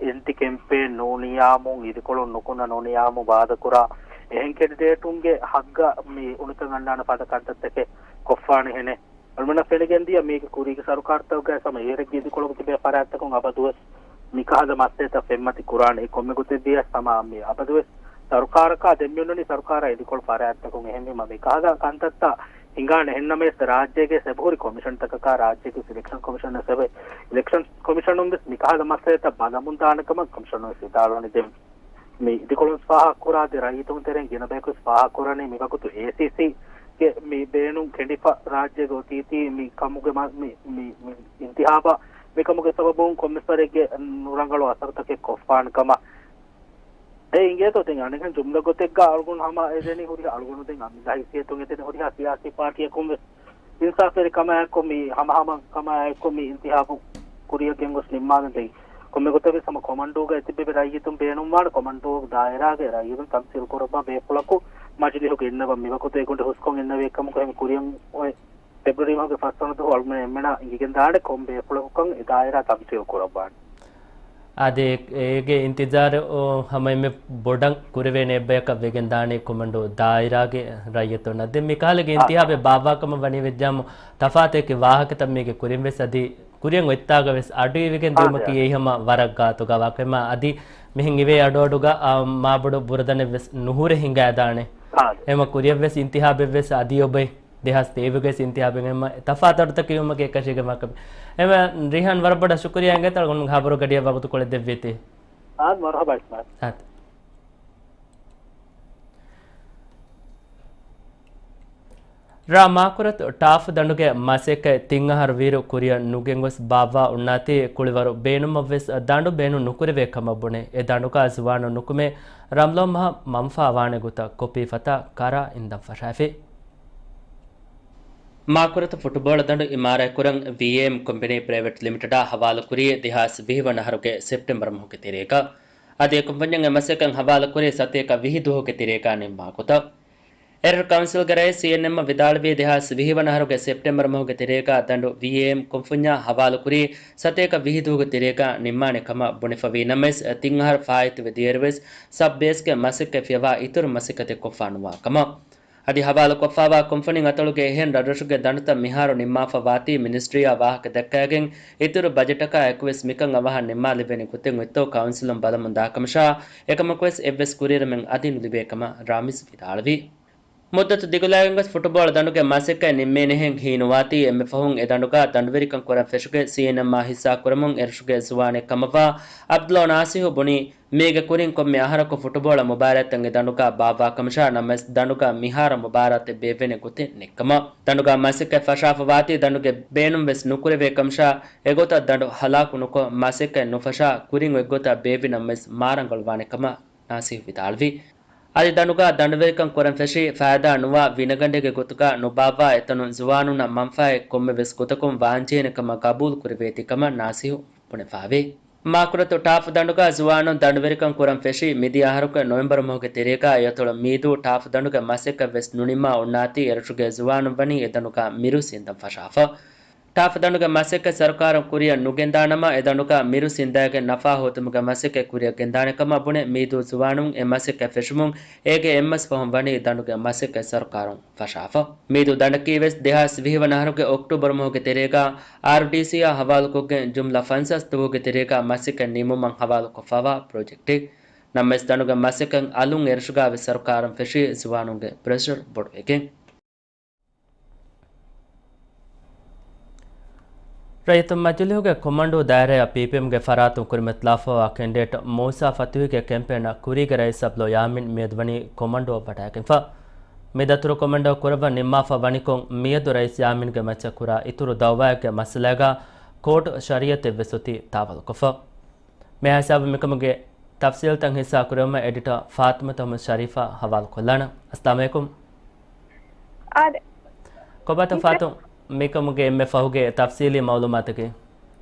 އެންޓި ކެމްޕޭން ނޫނިޔާމުން، އިދިކޮޅުން ނުކުންނަ ނޫނިޔާމުން ވާދަކުރާ އެހެން ކެންޑިޑޭޓުންގެ ހައްގަށް މި އުނިތަން އަންނާނެ ފަދަ ކަންތައްތަކެއް ކޮށްފާނެ ހެނެއް. އަޅުގަނޑަށް ފެނިގެންދިޔަ މީގެ ކުރީގެ ސަރުކާރުތަކުގައި ހަމަ އޭރެއްގެ އިދިކޮޅުގަ ތިބޭ ފަރާތްތަކުން އަބަދުވެސް މިކަހަލަ މައްސަލަތައް ފެންމަތި ކުރާނެ. އެ ކޮންމެ ގޮތެއް ވިޔަސް ހަމަ މި އަބަދުވެސް ސަރުކާރަކާ ދެން މި އޮންނަނީ ސަރުކާރާ އިދިކޮޅު ފަރާތްތަކުން. އެހެންވީމަ މިކަހަލަ ކަންތައްތައް ހިނގާނެ. އެހެންނަމަވެސް ރާއްޖޭގެ އެބަހުރި ކޮމިޝަންތަކަކާ ރާއްޖޭގެ އިލެކްޝަން ކޮމިޝަނަށް އެބަ، އިލެކްޝަން ކޮމިޝަނުން ވެސް މިކަހަލަ މައްސަލަތައް ބަލަމުން ދާނެ ކަމަށް ކޮމިޝަނުން ވެސް ވިދާޅުވަނީ. ދެން މި އިދިކޮޅުން ފާހަގަކުރާ ދެ ރައްޔިތުން ތެރެއިން ގިނަ ބަޔަކު ވެސް ފާހަގަކުރަނީ މިވަގުތު އޭސީސީ މި ބޭނުން ކެނޑިފަ ރާއްޖޭގަ އޮތީތީ މި ކަމުގެ މަ-، މި، މި، މި އިންތިހާބާ މިކަމުގެ ސަބަބުން ކޮންމެސް ވަރެއްގެ ނުރަނގަޅު އަސަރުތަކެއް ކޮށްފާނެ ކަމަށް އެ އިނގޭތޯ. ދެން އަނެއްހެން ޖުމްލަ ގޮތެއްގަ އަޅުގަނޑު ހަމަ އެދެނީ ހުރިހާ އަޅުގަނޑު ދެން އަމިއްލަ ހައިސިއްޔަތުން އެދެނީ ހުރިހާ ސިޔާސީ ޕާޓީއަކުން ވެސް އިންސާފުވެރި ކަމާއެކު މި ހަމަހަމަ ކަމާއެކު މި އިންތިހާބު ކުރިއަށް ގެންގޮސް ނިންމާލަން. ދެން ކޮންމެ ގޮތެއް ވެސް ހަމަ ކޮމަންޑޫގަ އެތިއްބެވި ރައްޔިތުން ބޭނުންވާނެ ކޮމަންޑޫ ދާއިރާގެ ރައްޔިތުން ތަމްސީލު ކުރައްވާ ބޭފުޅަކު މަޖިލީހުގަ އިންނަވަން. މިވަގުތު އެގޮނޑި ހުސްކޮށް އިންނެވި ކަމަކު އެހެން ކުރިއަށް އޮތް ފެބްރުއަރީ މަހުގެ ފަސްވަނަ ދުވަހު އަޅުގަނޑު އެންމެނަށް އެނގިގެންދާނެ ކޮން ބޭފުޅަކުކަން އެ ދާއިރާ ތަމްސީލު ކުރައްވާނެ. އާދެ، އޭގެ އިންތިޒާރު ހަމަ އެންމެ ބޮޑަށް ކުރެވޭނެ އެއްބަޔަކަށް ވެގެންދާނެ ކޮމަންޑޫ ދާއިރާގެ ރައްޔިތުންނަށް. ދެން މިކަހަލަ އާ. އިންތިހާބެއް ބާއްވާކަމަށް ވަނީ ވެއްޖާމު ތަފާތެކި ވާހަކަތައް މީގެ ކުރިން ވެސް އަދި ކުރިއަށް އޮތްތާގަ ވެސް އަޑު އިވިގެން އާ، ދިޔުމަކީ އާ. އެއީ ހަމަ ވަރަށް ގާތުގަ ވާހަކަ. އެމަ އަދި މިހެން އިވޭ އަޑުއަޑުގަ، އާ، މާބޮޑު ބުރަދަނެއް ވެސް ނުހުރެ ހިނގާދާނެ. އާ. އެމަ ކުރިއަށް ވެސް އިންތިހާބެއް ވެސް އަދި އޮބެ ދެހާސް ތޭވީސް އިންތިހާބެއް އެމަ ތަފާތު އަޑުތަކެއް ވުމަކީ އެކަށީގެން ވާކަމެއް. އެމަ ރިހާން ވަރަށް ބޮޑަށް ޝުކުރިއްޔާ އިނގޭތޯ އަޅުގަނޑު ހަބަރު ގަޑިއަށް ވަގުތުކޮޅެއް ދެއްވީތީ. އާދެ، މަރުހަބާ އިސްމާއިލް. އާދެ. ރ. މާކުރަތު ޓާފް ދަނޑުގެ މަސައްކަތް ތިން އަހަރު ވީއިރު ކުރިއަށް ނުގެންގޮސް ބާއްވާ އޮންނާތީ ކުޅިވަރު ބޭނުމަށް ވެސް ދަނޑު ބޭނުން ނުކުރެވޭ ކަމަށް ބުނެ، އެ ދަނޑުގަ ޒުވާނުން ނުކުމެ ރަމްޟާން މަހަށް މަންފާ ވާނެ ގޮތަށް ކޮޕީ ފަތާ ކަރާ އިންދަން ފަށާފި. މާކުރަތު ފުޓުބޯޅަ ދަނޑު އިމާރާތްކުރަން ވީއޭއެމް ކޮމްޕެނީ ޕްރައިވެޓް ލިމިޓެޑާ ހަވާލުކުރީ ދެހާސް ވިހި ވަނަ އަހަރުގެ ސެޕްޓެމްބަރު މަހުގެ ތެރޭގަ. އަދި އެ ކުންފުންޏަށް އެ މަސައްކަތް ހަވާލުކުރީ ސަތޭކަ ވިހި ދުވަހުގެ ތެރޭގަ ނިންމާ ގޮތަށް. އެރަށު ކައުންސިލްގެ ރައީސް ސީއެންއެމްއަށް ވިދާޅުވީ ދެހާސް ވިހި ވަނަ އަހަރުގެ ސެޕްޓެމްބަރު މަހުގެ ތެރޭގަ ދަނޑު ވީއޭއެމް ކުންފުންޏާ ހަވާލުކުރީ ސަތޭކަ ވިހި ދުވަހުގެ ތެރޭގަ ނިންމާނެ ކަމަށް ބުނެފަވީ ނަމަވެސް، ތިން އަހަރު ފާއިތުވެ ދިޔައިރުވެސް ސަބް ބޭސްގެ މަސައްކަތް ފިޔަވާ އިތުރު މަސައްކަތެއް ކޮށްފާ ނުވާ ކަމަށް. އަދި ހަވާލުކޮށްފާވާ ކުންފުނިން އަތޮޅުގެ އެހެން ރަށްރަށުގެ ދަނޑުތައް މިހާރު ނިންމާފަ ވާތީ މިނިސްޓްރީއާ ވާހަކަ ދައްކައިގެން އިތުރު ބަޖެޓަކާ އެކުވެސް މިކަން އަވަހަށް ނިންމާލެވޭނެ ގޮތެއް އޮތްތޯ ކައުންސިލުން ބަލަމުން ދާކަމަށާ، އެކަމަކުވެސް އެއްވެސް ކުރިއެރުމެއް އަދި ނުލިބޭ ކަމަށް ރާމިޒް ވިދާޅުވި. މުއްދަތު ދިގުލާގެން ގޮސް ފުޓުބޯޅަ ދަނޑުގެ މަސައްކަތް ނިންމޭނެހެން ހީނުވާތީ އެންމެ ފަހުން އެ ދަނޑުގަ ދަނޑުވެރިކަން ކުރަން ފެށުގެ ސީއެންއެމްއާ ހިއްސާ ކުރަމުން އެރަށުގެ ޒުވާނެއް ކަމަށްވާ އަބްދުﷲ ނާސިހު ބުނީ، މީގެ ކުރިން ކޮންމެ އަހަރަކު ފުޓުބޯޅަ މުބާރާތްތައް އެ ދަނޑުގަ ބާއްވާ ކަމަށާ ނަމަވެސް، ދަނޑުގަ މިހާރު މުބާރާތެއް ބޭއްވޭނެ ގޮތެއް ނެތްކަމަށް. ދަނޑުގަ މަސައްކަތް ފަށާފަ ވާތީ ދަނޑުގެ ބޭނުން ވެސް ނުކުރެވޭ ކަމަށާ، އެގޮތަށް ދަނޑު ހަލާކު ނުކޮށް، މަސައްކަތް ނުފަށާ، ކުރިން އޮތްގޮތަށް ބޭއްވި ނަމަވެސް މާރަނގަޅުވާނެ ކަމަށް ނާސިހު ވިދާޅުވި. އަދި ދަނޑުގަ ދަނޑުވެރިކަން ކުރަން ފެށީ، ފައިދާ ނުވާ ވިނަގަނޑެއްގެ ގޮތުގަ ނުބާއްވާ އެތަނުން ޒުވާނުންނަށް މަންފާއެއް ކޮންމެވެސް ގޮތަކުން ވާންޖެހޭނެ ކަމަށް ގަބޫލު ކުރެވޭތީ ކަމަށް ނާސިހު ބުނެފައިވޭ. މާކުރަތު ޓާފް ދަނޑުގަ ޒުވާނުން ދަނޑުވެރިކަން ކުރަން ފެށީ، މިދިޔަ އަހަރުގެ ނޮވެމްބަރު މަހުގެ ތެރޭގަ އެއަތޮޅު މީދޫ ޓާފް ދަނޑުގެ މަސައްކަތް ވެސް ނުނިންމާ އޮންނާތީ އެރަށުގެ ޒުވާނުން ވަނީ އެ ދަނޑުގަ މިރުސް އިންދަން ފަށާފަ. ޓާފް ދަނޑުގެ މަސައްކަތް ސަރުކާރުން ކުރިއަށް ނުގެންދާނަމަ، އެ ދަނޑުގަ މިރުސް އިންދާގެން ނަފާ ހޯދުމުގެ މަސައްކަތް ކުރިއަށް ގެންދާނެ ކަމަށް ބުނެ، މީދޫ ޒުވާނުން އެ މަސައްކަތް ފެށުމުން އޭގެ އެއްމަސް ފަހުން ވަނީ ދަނޑުގެ މަސައްކަތް ސަރުކާރުން ފަށާފަ. މީދޫ ދަނޑަކީ ވެސް ދެހާސް ވިހި ވަނަ އަހަރުގެ އޮކްޓޫބަރު މަހުގެ ތެރޭގަ އާރްޑީސީއާ ހަވާލުކޮށްގެން ޖުމްލަ ފަންސާސް ދުވަހުގެ ތެރޭގަ މަސައްކަތް ނިމުމަށް ހަވާލުކޮށްފަވާ ޕްރޮޖެކްޓެއް. ނަމަވެސް ދަނޑުގެ މަސައްކަތް އަލުން އެރަށުގަ ވެސް ސަރުކާރުން ފެށީ ޒުވާނުންގެ ޕްރެޝަރު ބޮޑުވެގެން. ރައްޔިތުން މަޖިލީހުގެ ކޮމަންޑޫ ދާއިރާއަށް ޕީޕީއެމްގެ ފަރާތުން ކުރިމަތިލާފައިވާ ކެންޑިޑޭޓް މޫސާ ފަތުހީގެ ކެމްޕޭނަށް ކުރީގެ ރައީސް އަބްދުﷲ ޔާމީން މިއަދު ވަނީ ކޮމަންޑޫއަށް ވަޑައިގެންފަ. މި ދަތުރު ކޮމަންޑޫއަށް ކުރައްވަން ނިންމާފަ ވަނިކޮށް، މިއަދު ރައީސް ޔާމީންގެ މައްޗަށް ކުރާ އިތުރު ދައުވާއެއްގެ މައްސަލައިގަ ކޯޓް ޝަރީއަތެއްވެސް އޮތީ ތާވަލުކޮށްފަ. މިހާ ހިސާބުން މިކަމުގެ ތަފްސީލްތައް ހިއްސާ ކުރެވުމަށް އެޑިޓަރ ފާތިމަތު އަހްމަދު ޝަރީފާ ހަވާލުކޮށްލާނަން. އައްސަލާމު ޢަލައިކުމް. އާދެ. ކޮބާތަ އިސް ފާތުން މިކަމުގެ އެންމެ ފަހުގެ ތަފްސީލީ މައުލޫމާތަކީ؟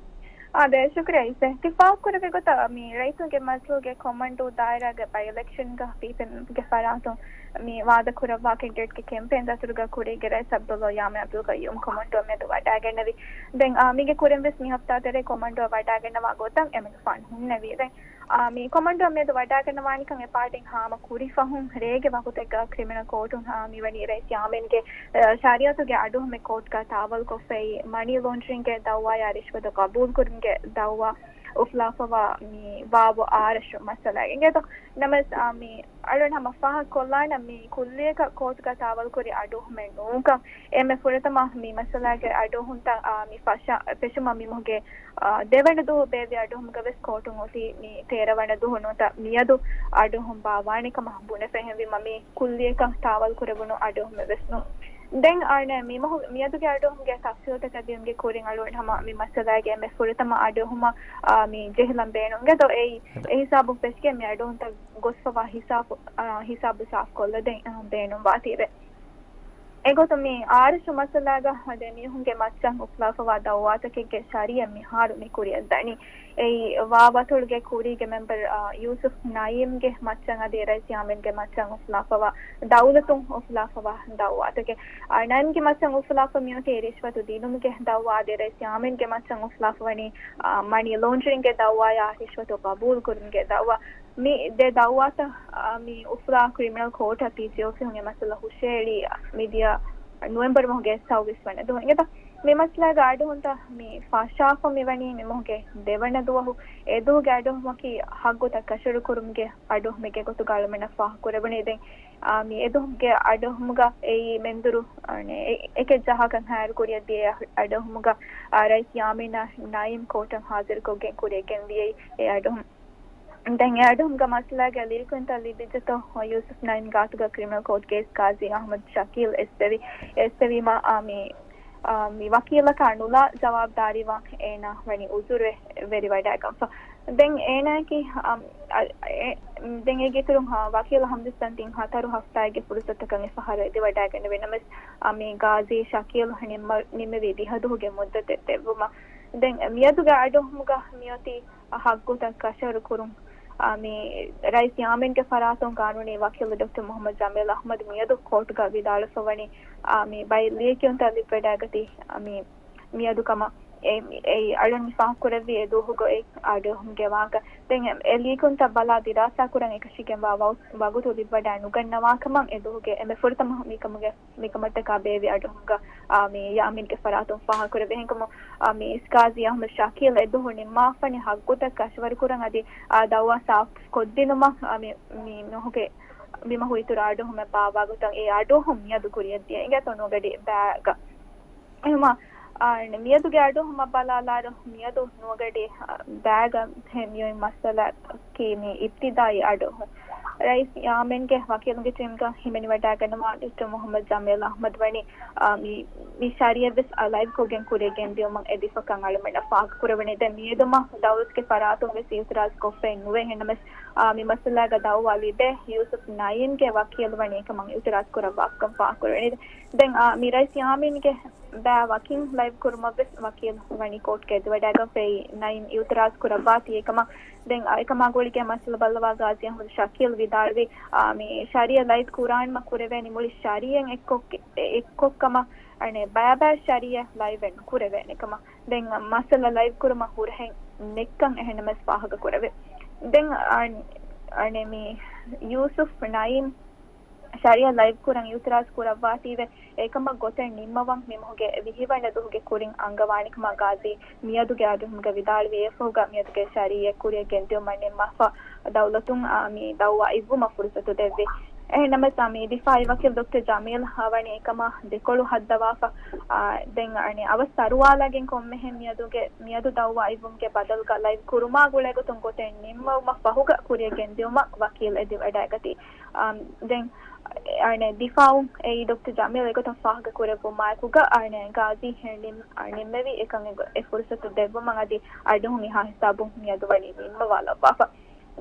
އާދެ، ޝުކުރިއްޔާ އިސް. ތި ފާހަގަކުރެއްވި ގޮތަށް މި ރައްޔިތުންގެ މަޖިލީހުގެ ކޮމަންޑޫ ދާއިރާގެ ބައި އިލެކްޝަންގަ ޕީޕީއެމްގެ ފަރާތުން މި ވާދަކުރައްވާ ކެންޑިޑޭޓްގެ ކެމްޕޭން ދަތުރުގަ ކުރީގެ ރައީސް އަބްދުﷲ ޔާމީން އަބްދުލް ޤައްޔޫމް ކޮމަންޑޫއަށް މިއަދު ވަޑައިގެންނެވި. ދެން، އާ، މީގެ ކުރިން ވެސް މި ހަފްތާ ތެރޭ ކޮމަންޑޫއަށް ވަޑައިގަންނަވާ ގޮތަށް އެމެން ފަން ހުންނެވި. ދެން، އާ، މި ކޮމަންޑޫއަށް މިއަދު ވަޑައިގަންނަވާނެކަން އެ ޕާޓީން ހާމަ ކުރި ފަހުން ރޭގެ ވަގުތެއްގަ ކްރިމިނަލް ކޯޓުން، އާ، މިވަނީ ރައީސް ޔާމީންގެ، އާ، ޝަރީއަތުގެ އަޑުއެހުމެއް ކޯޓްގަ ތާވަލުކޮށްފައި، މަނީ ލޯންޑްރިންގެ ދައުވާޔާ ރިޝްވަތު ގަބޫލުކުރުމުގެ ދައުވާ އުފުލާފަވާ މި ވާވޯ އާރަށު މައްސަލައިގެ އިނގޭތޯ. ނަމަވެސް، އާ، މި އަޅުން ހަމަ ފާހަގަކޮށްލާނަން މި ކުއްލިއަކަށް ކޯޓުގަ ތާވަލުކުރި އަޑުއެހުމެއް ނޫންކަން. އެންމެ ފުރަތަމަ މި މައްސަލާގެ އަޑުއެހުންތައް، އާ، މި ފަށާ، ފެށުމަށް މިމަހުގެ، އާ، ދެވަނަ ދުވަހު ބޭއްވި އަޑުއެހުމުގަ ވެސް ކޯޓުން އޮތީ މި ތޭރަ ވަނަ ދުވަހު ނުވަތަ މިއަދު އަޑުއެހުން ބާއްވާނެ ކަމަށް ބުނެފަ. އެހެންވީމަ މި ކުއްލިއަކަށް ތާވަލުކުރެވުނު އަޑުއެހުމެއް ވެސް ނޫން. ދެން އަނެއް މި މަހު މިއަދުގެ އަޑުއެހުމުގެ ތަފްސީލުތަކަށް ދިޔުމުގެ ކުރިން އަޅުގަނޑު ހަމަ މި މައްސަލާގެ އެންމެ ފުރަތަމަ އަޑުއެހުމަށް މި ޖެހިލަން ބޭނުން. އިނގޭތޯ އެއީ އެ ހިސާބުން ފެށިގެން މި އަޑުއެހުންތައް ގޮސްފަވާ ހިސާބު، އާ، ހިސާބު ސާފުކޮށްލަދޭން، އާ، ބޭނުންވާތީވެ. އެގޮތުން މި އާރަށު މައްސަލާގަ ދެމީހުންގެ މައްޗަށް އުފުލާފަވާ ދައުވާތަކެއްގެ ޝަރީއަތް މިހާރު މި ކުރިއަށް ދަނީ. އެއީ ވާ ވަތޮޅުގެ ކުރީގެ މެމްބަރު، އާ، ޔޫސުފް ނައީމްގެ މައްޗަށް އަދި ރައީސް ޔާމީންގެ މައްޗަށް އުފުލާފަވާ ދައުލަތުން އުފުލާފަވާ ދައުވާތަކެއް. އާ، ނައީމްގެ މައްޗަށް އުފުލާފަ މިއޮތީ ރިޝްވަތު ދިނުމުގެ ދައުވާ އަދި ރައީސް ޔާމީންގެ މައްޗަށް އުފުލާފަ ވަނީ، އާ، މަނީ ލޯންޑްރިންގްގެ ދައުވާޔާ ރިޝްވަތު ގަބޫލު ކުރުމުގެ ދައުވާ. މި ދެ ދައުވާތައް، އާ، މި އުފުލާ ކްރިމިނަލް ކޯޓަށް ޕީޖީއޯ އޮފީހުން އެ މައްސަލަ ހުށައެޅީ މިދިޔަ ނޮވެމްބަރު މަހުގެ ސައުވީސް ވަނަ ދުވަހު. އިނގޭތޯ މި މައްސަލާގެ އަޑުއެހުންތައް މި ފަށާފަ މިވަނީ މި މަހުގެ ދެވަނަ ދުވަހު. އެ ދުވަހުގެ އަޑުއެހުމަކީ ހައްގުތައް ކަށަވަރު ކުރުމުގެ އަޑުއެހުމެއްގެ ގޮތުގަ އަޅުމެންނަށް ފާހަގަކުރެވުނީ. ދެން، އާ، މި އެ ދުވަހުގެ އަޑުއެހުމުގަ އެއީ މެންދުރު، އަނެއް، އެ-، އެކެއް ޖަހާކަށް ހައިރު ކުރިއަށް ދިޔަ އަޑުއެހުމުގަ، އާ، ރައީސް ޔާމީނާ ނައީމް ކޯޓަށް ހާޒިރުކޮށްގެން ކުރިއަށް ގެންދިޔައީ އެ އަޑުއެހުން. ދެން އެ އަޑުއެހުމުގަ މައްސަލާގެ ލިޔެކިޔުންތައް ލިބިއްޖެތޯ ޔޫސުފް ނައީމް ގާތުގަ ކްރިމިނަލް ކޯޓް ކޭސް ގާޒީ އަޙްމަދު ޝަކީލް އެއްސެވި. އެއްސެވީމަ، އާ، މި، އާ، މި ވަކީލަކާ ނުލާ ޖަވާބުދާރީވާން އޭނާ ވަނީ އުޒުރުވެ ވެރިވަޑައިގަންފަ. ދެން އޭނާއަކީ، އާ، އަ، އެ، ދެން އޭގެ އިތުރުން، އާ، ވަކީލު ހަމްދުއްސާން ތިން ހަތަރު ހަފްތާއެއްގެ ފުރުސަތަކަށް އެ ފަހަރު އެދިވަޑައިގަނެވޭ. ނަމަވެސް، އާ، މި ގާޒީ ޝަކީލް ނިންމަ-، ނިންމެވީ ދިހަ ދުވަހުގެ މުއްދަތެއް ދެއްވުމަށް. ދެން މިއަދުގެ އަޑުއެހުމުގަ މިއޮތީ ހައްގުތައް ކަށަވަރު ކުރުން، އާ، މި ރައީސް ޔާމީންގެ ފަރާތުން ގާނޫނީ ވަކީލު ޑޮކްޓަރ މުޙައްމަދު ޖަމީލް އަޙްމަދު މިއަދު ކޯޓުގަ ވިދާޅުވެފަ ވަނީ، އާ، މި ބައެއް ލިޔެކިޔުންތައް ލިބިވަޑައިގަތީ، އާ، މި މިއަދު ކަމަށް އެ، އެއީ އަޅުން ފާހަގަކުރެއްވި އެ ދުވަހުގަ އެ އަޑުއެހުމުގެ ވާހަކަ. ދެން އެ ލިޔެކިޔުންތައް ބަލާ ދިރާސާކުރަން އެކަށީގެންވާ ވަ-، ވަގުތު ލިބިވަޑައި ނުގަންނަވާކަމަށް އެ ދުވަހުގެ އެންމެ ފުރަތަމަ މިކަމުގެ މިކަމަށްޓަކާ ބޭއްވި އަޑުއެހުމުގަ، އާ، މި ޔާމީންގެ ފަރާތުން ފާހަގަކުރެއްވި ހެންކަމުން، އާ، މި ގާޒީ އަޙްމަދު ޝަކީލް އެ ދުވަހު ނިންމާފަނި ހައްގުތައް ކަށަވަރުކުރަން އަދި، އާ، ދައުވާ ސާފުކޮށްދިނުމަށް، އާ، މި، މި މަހު އިތުރު އަޑުއެހުމެއް ބާއްވާގޮތަށް އެ އަޑުއެހުން މިއަދު ކުރިއަށްދިޔަ އިނގޭތޯ ނުވަގަޑި ބައިގަ. އެހެންވީމަ، އާ، މިއަދުގެ އަޑުއެހުމަށް ބަލާލާއިރު، މިއަދު ނުވަގަޑި، އާ، ބައިގަ މިއޮތް މައްސަލައަކީ މި އިބްތިދާއީ އަޑުއެހުން. ރައީސް ޔާމީންގެ ވަކީލުންގެ ޓީމްގަ ހިމެނިވަޑައިގަންނަވާ ޑޮކްޓަރ މުޙައްމަދު ޖަމީލް އަޙްމަދު ވަނީ، އާ، މި، މި ޝަރީއަތްވެސް، އާ، ލައިވްކޮށްގެން ކުރިއަށް ގެންދިއުމަށް އެދިފަކަން އަޅުމެންނަށް ފާހަގަކުރެވުނީ. ދެން މިއަދުމަ ދައުލަތުގެ ފަރާތުންވެސް އިއުތިރާޒު ކޮށްފައެއް ނުވޭ. އެހެންނަމަވެސް، އާ، މި މައްސަލާގަ ދައުވާ ލިބޭ ޔޫސުފް ނައީމްގެ ވަކީލު ވަނީ އެކަމަށް އިއުތިރާޒު ކުރައްވާކަން ފާހަގަކުރެވުނީ. ދެން، އާ، މި ރައީސް ޔާމީންގެ ބައި ވަކިން ލައިވް ކުރުމަށްވެސް ވަކީލު ވަނީ ކޯޓްގަ އެދިވަޑައިގަންފައި ނައީމް އިއުތިރާޒު ކުރައްވާތީ އެކަމަށް. ދެން، އާ، އެކަމާ ގުޅިގެން މައްސަލަ ބައްލަވާ ގާޒީ އަޙްމަދު ޝަކީލް ވިދާޅުވީ، އާ، މި ޝަރީއަތް ލައިވް ކުރާނަމަ ކުރެވޭނީ މުޅި ޝަރީއަތް އެއްކޮށް-، އެއްކޮށްކަމަށް، އަނެއް ބައިބައި ޝަރީއަތް ލައިވް ނުކުރެވޭނެ ކަމަށް. ދެން މައްސަލަ ލައިވް ކުރުމަށް ހުރަހެއް ނެތްކަން އެހެންނަމަވެސް ފާހަގަކުރެވޭ. ދެން އަން-، އަނެއް މި ޔޫސުފް ނައީމް ޝަރީއަތް ލައިވް ކުރަން އިއުތިރާޒު ކުރައްވާތީވެ، އެކަމަށް ގޮތެއް ނިންމަވަން މި މަހުގެ ވިހި ވަނަ ދުވަހުގެ ކުރިން އަންގަވާނެ ކަމަށް ގާޒީ މިއަދުގެ އަޑުއެހުމުގަ ވިދާޅުވި. އެފަހުގަ މިއަދުގެ ޝަރީއަތް ކުރިއަށް ގެންދިއުމަށް ނިންމާފަ ދައުލަތުން، އާ، މި ދައުވާ އިއްވުމަށް ފުރުސަތު ދެއްވި. އެހެންނަމަވެސް، އާ، މި ދިފާއީ ވަކީލް ޑޮކްޓަރ ޖަމީލް ވަނީ އެކަމާ ދެކޮޅު ހައްދަވާފަ. އާ، ދެން އަނެއް އަވަސް އަރުވާލައިގެން ކޮންމެހެން މިއަދުގެ، މިއަދު ދައުވާ އިއްވުމުގެ ބަދަލުގަ ލައިވް ކުރުމާ ގުޅޭގޮތުން ގޮތެއް ނިންމެވުމަށް ފަހުގަ ކުރިއަށް ގެންދިއުމަށް ވަކީލް އެދިވަޑައިގަތީ. އާ، ދެން އަނެއް ދިފާއުން އެއީ ޑޮކްޓަރ ޖަމީލް އެގޮތަށް ފާހަގަކުރެއްވުމާއެކުގަ އަނެއް ގާޒީ ހެން ނިން-، އަ، ނިންމެވި އެކަން އެ ގޮ-، އެ ފުރުސަތު ދެއްވުމަށް އަދި އަޑުއެހުން އެހާ ހިސާބުން މިއަދު ވަނީ ނިންމަވާލައްވާފަ.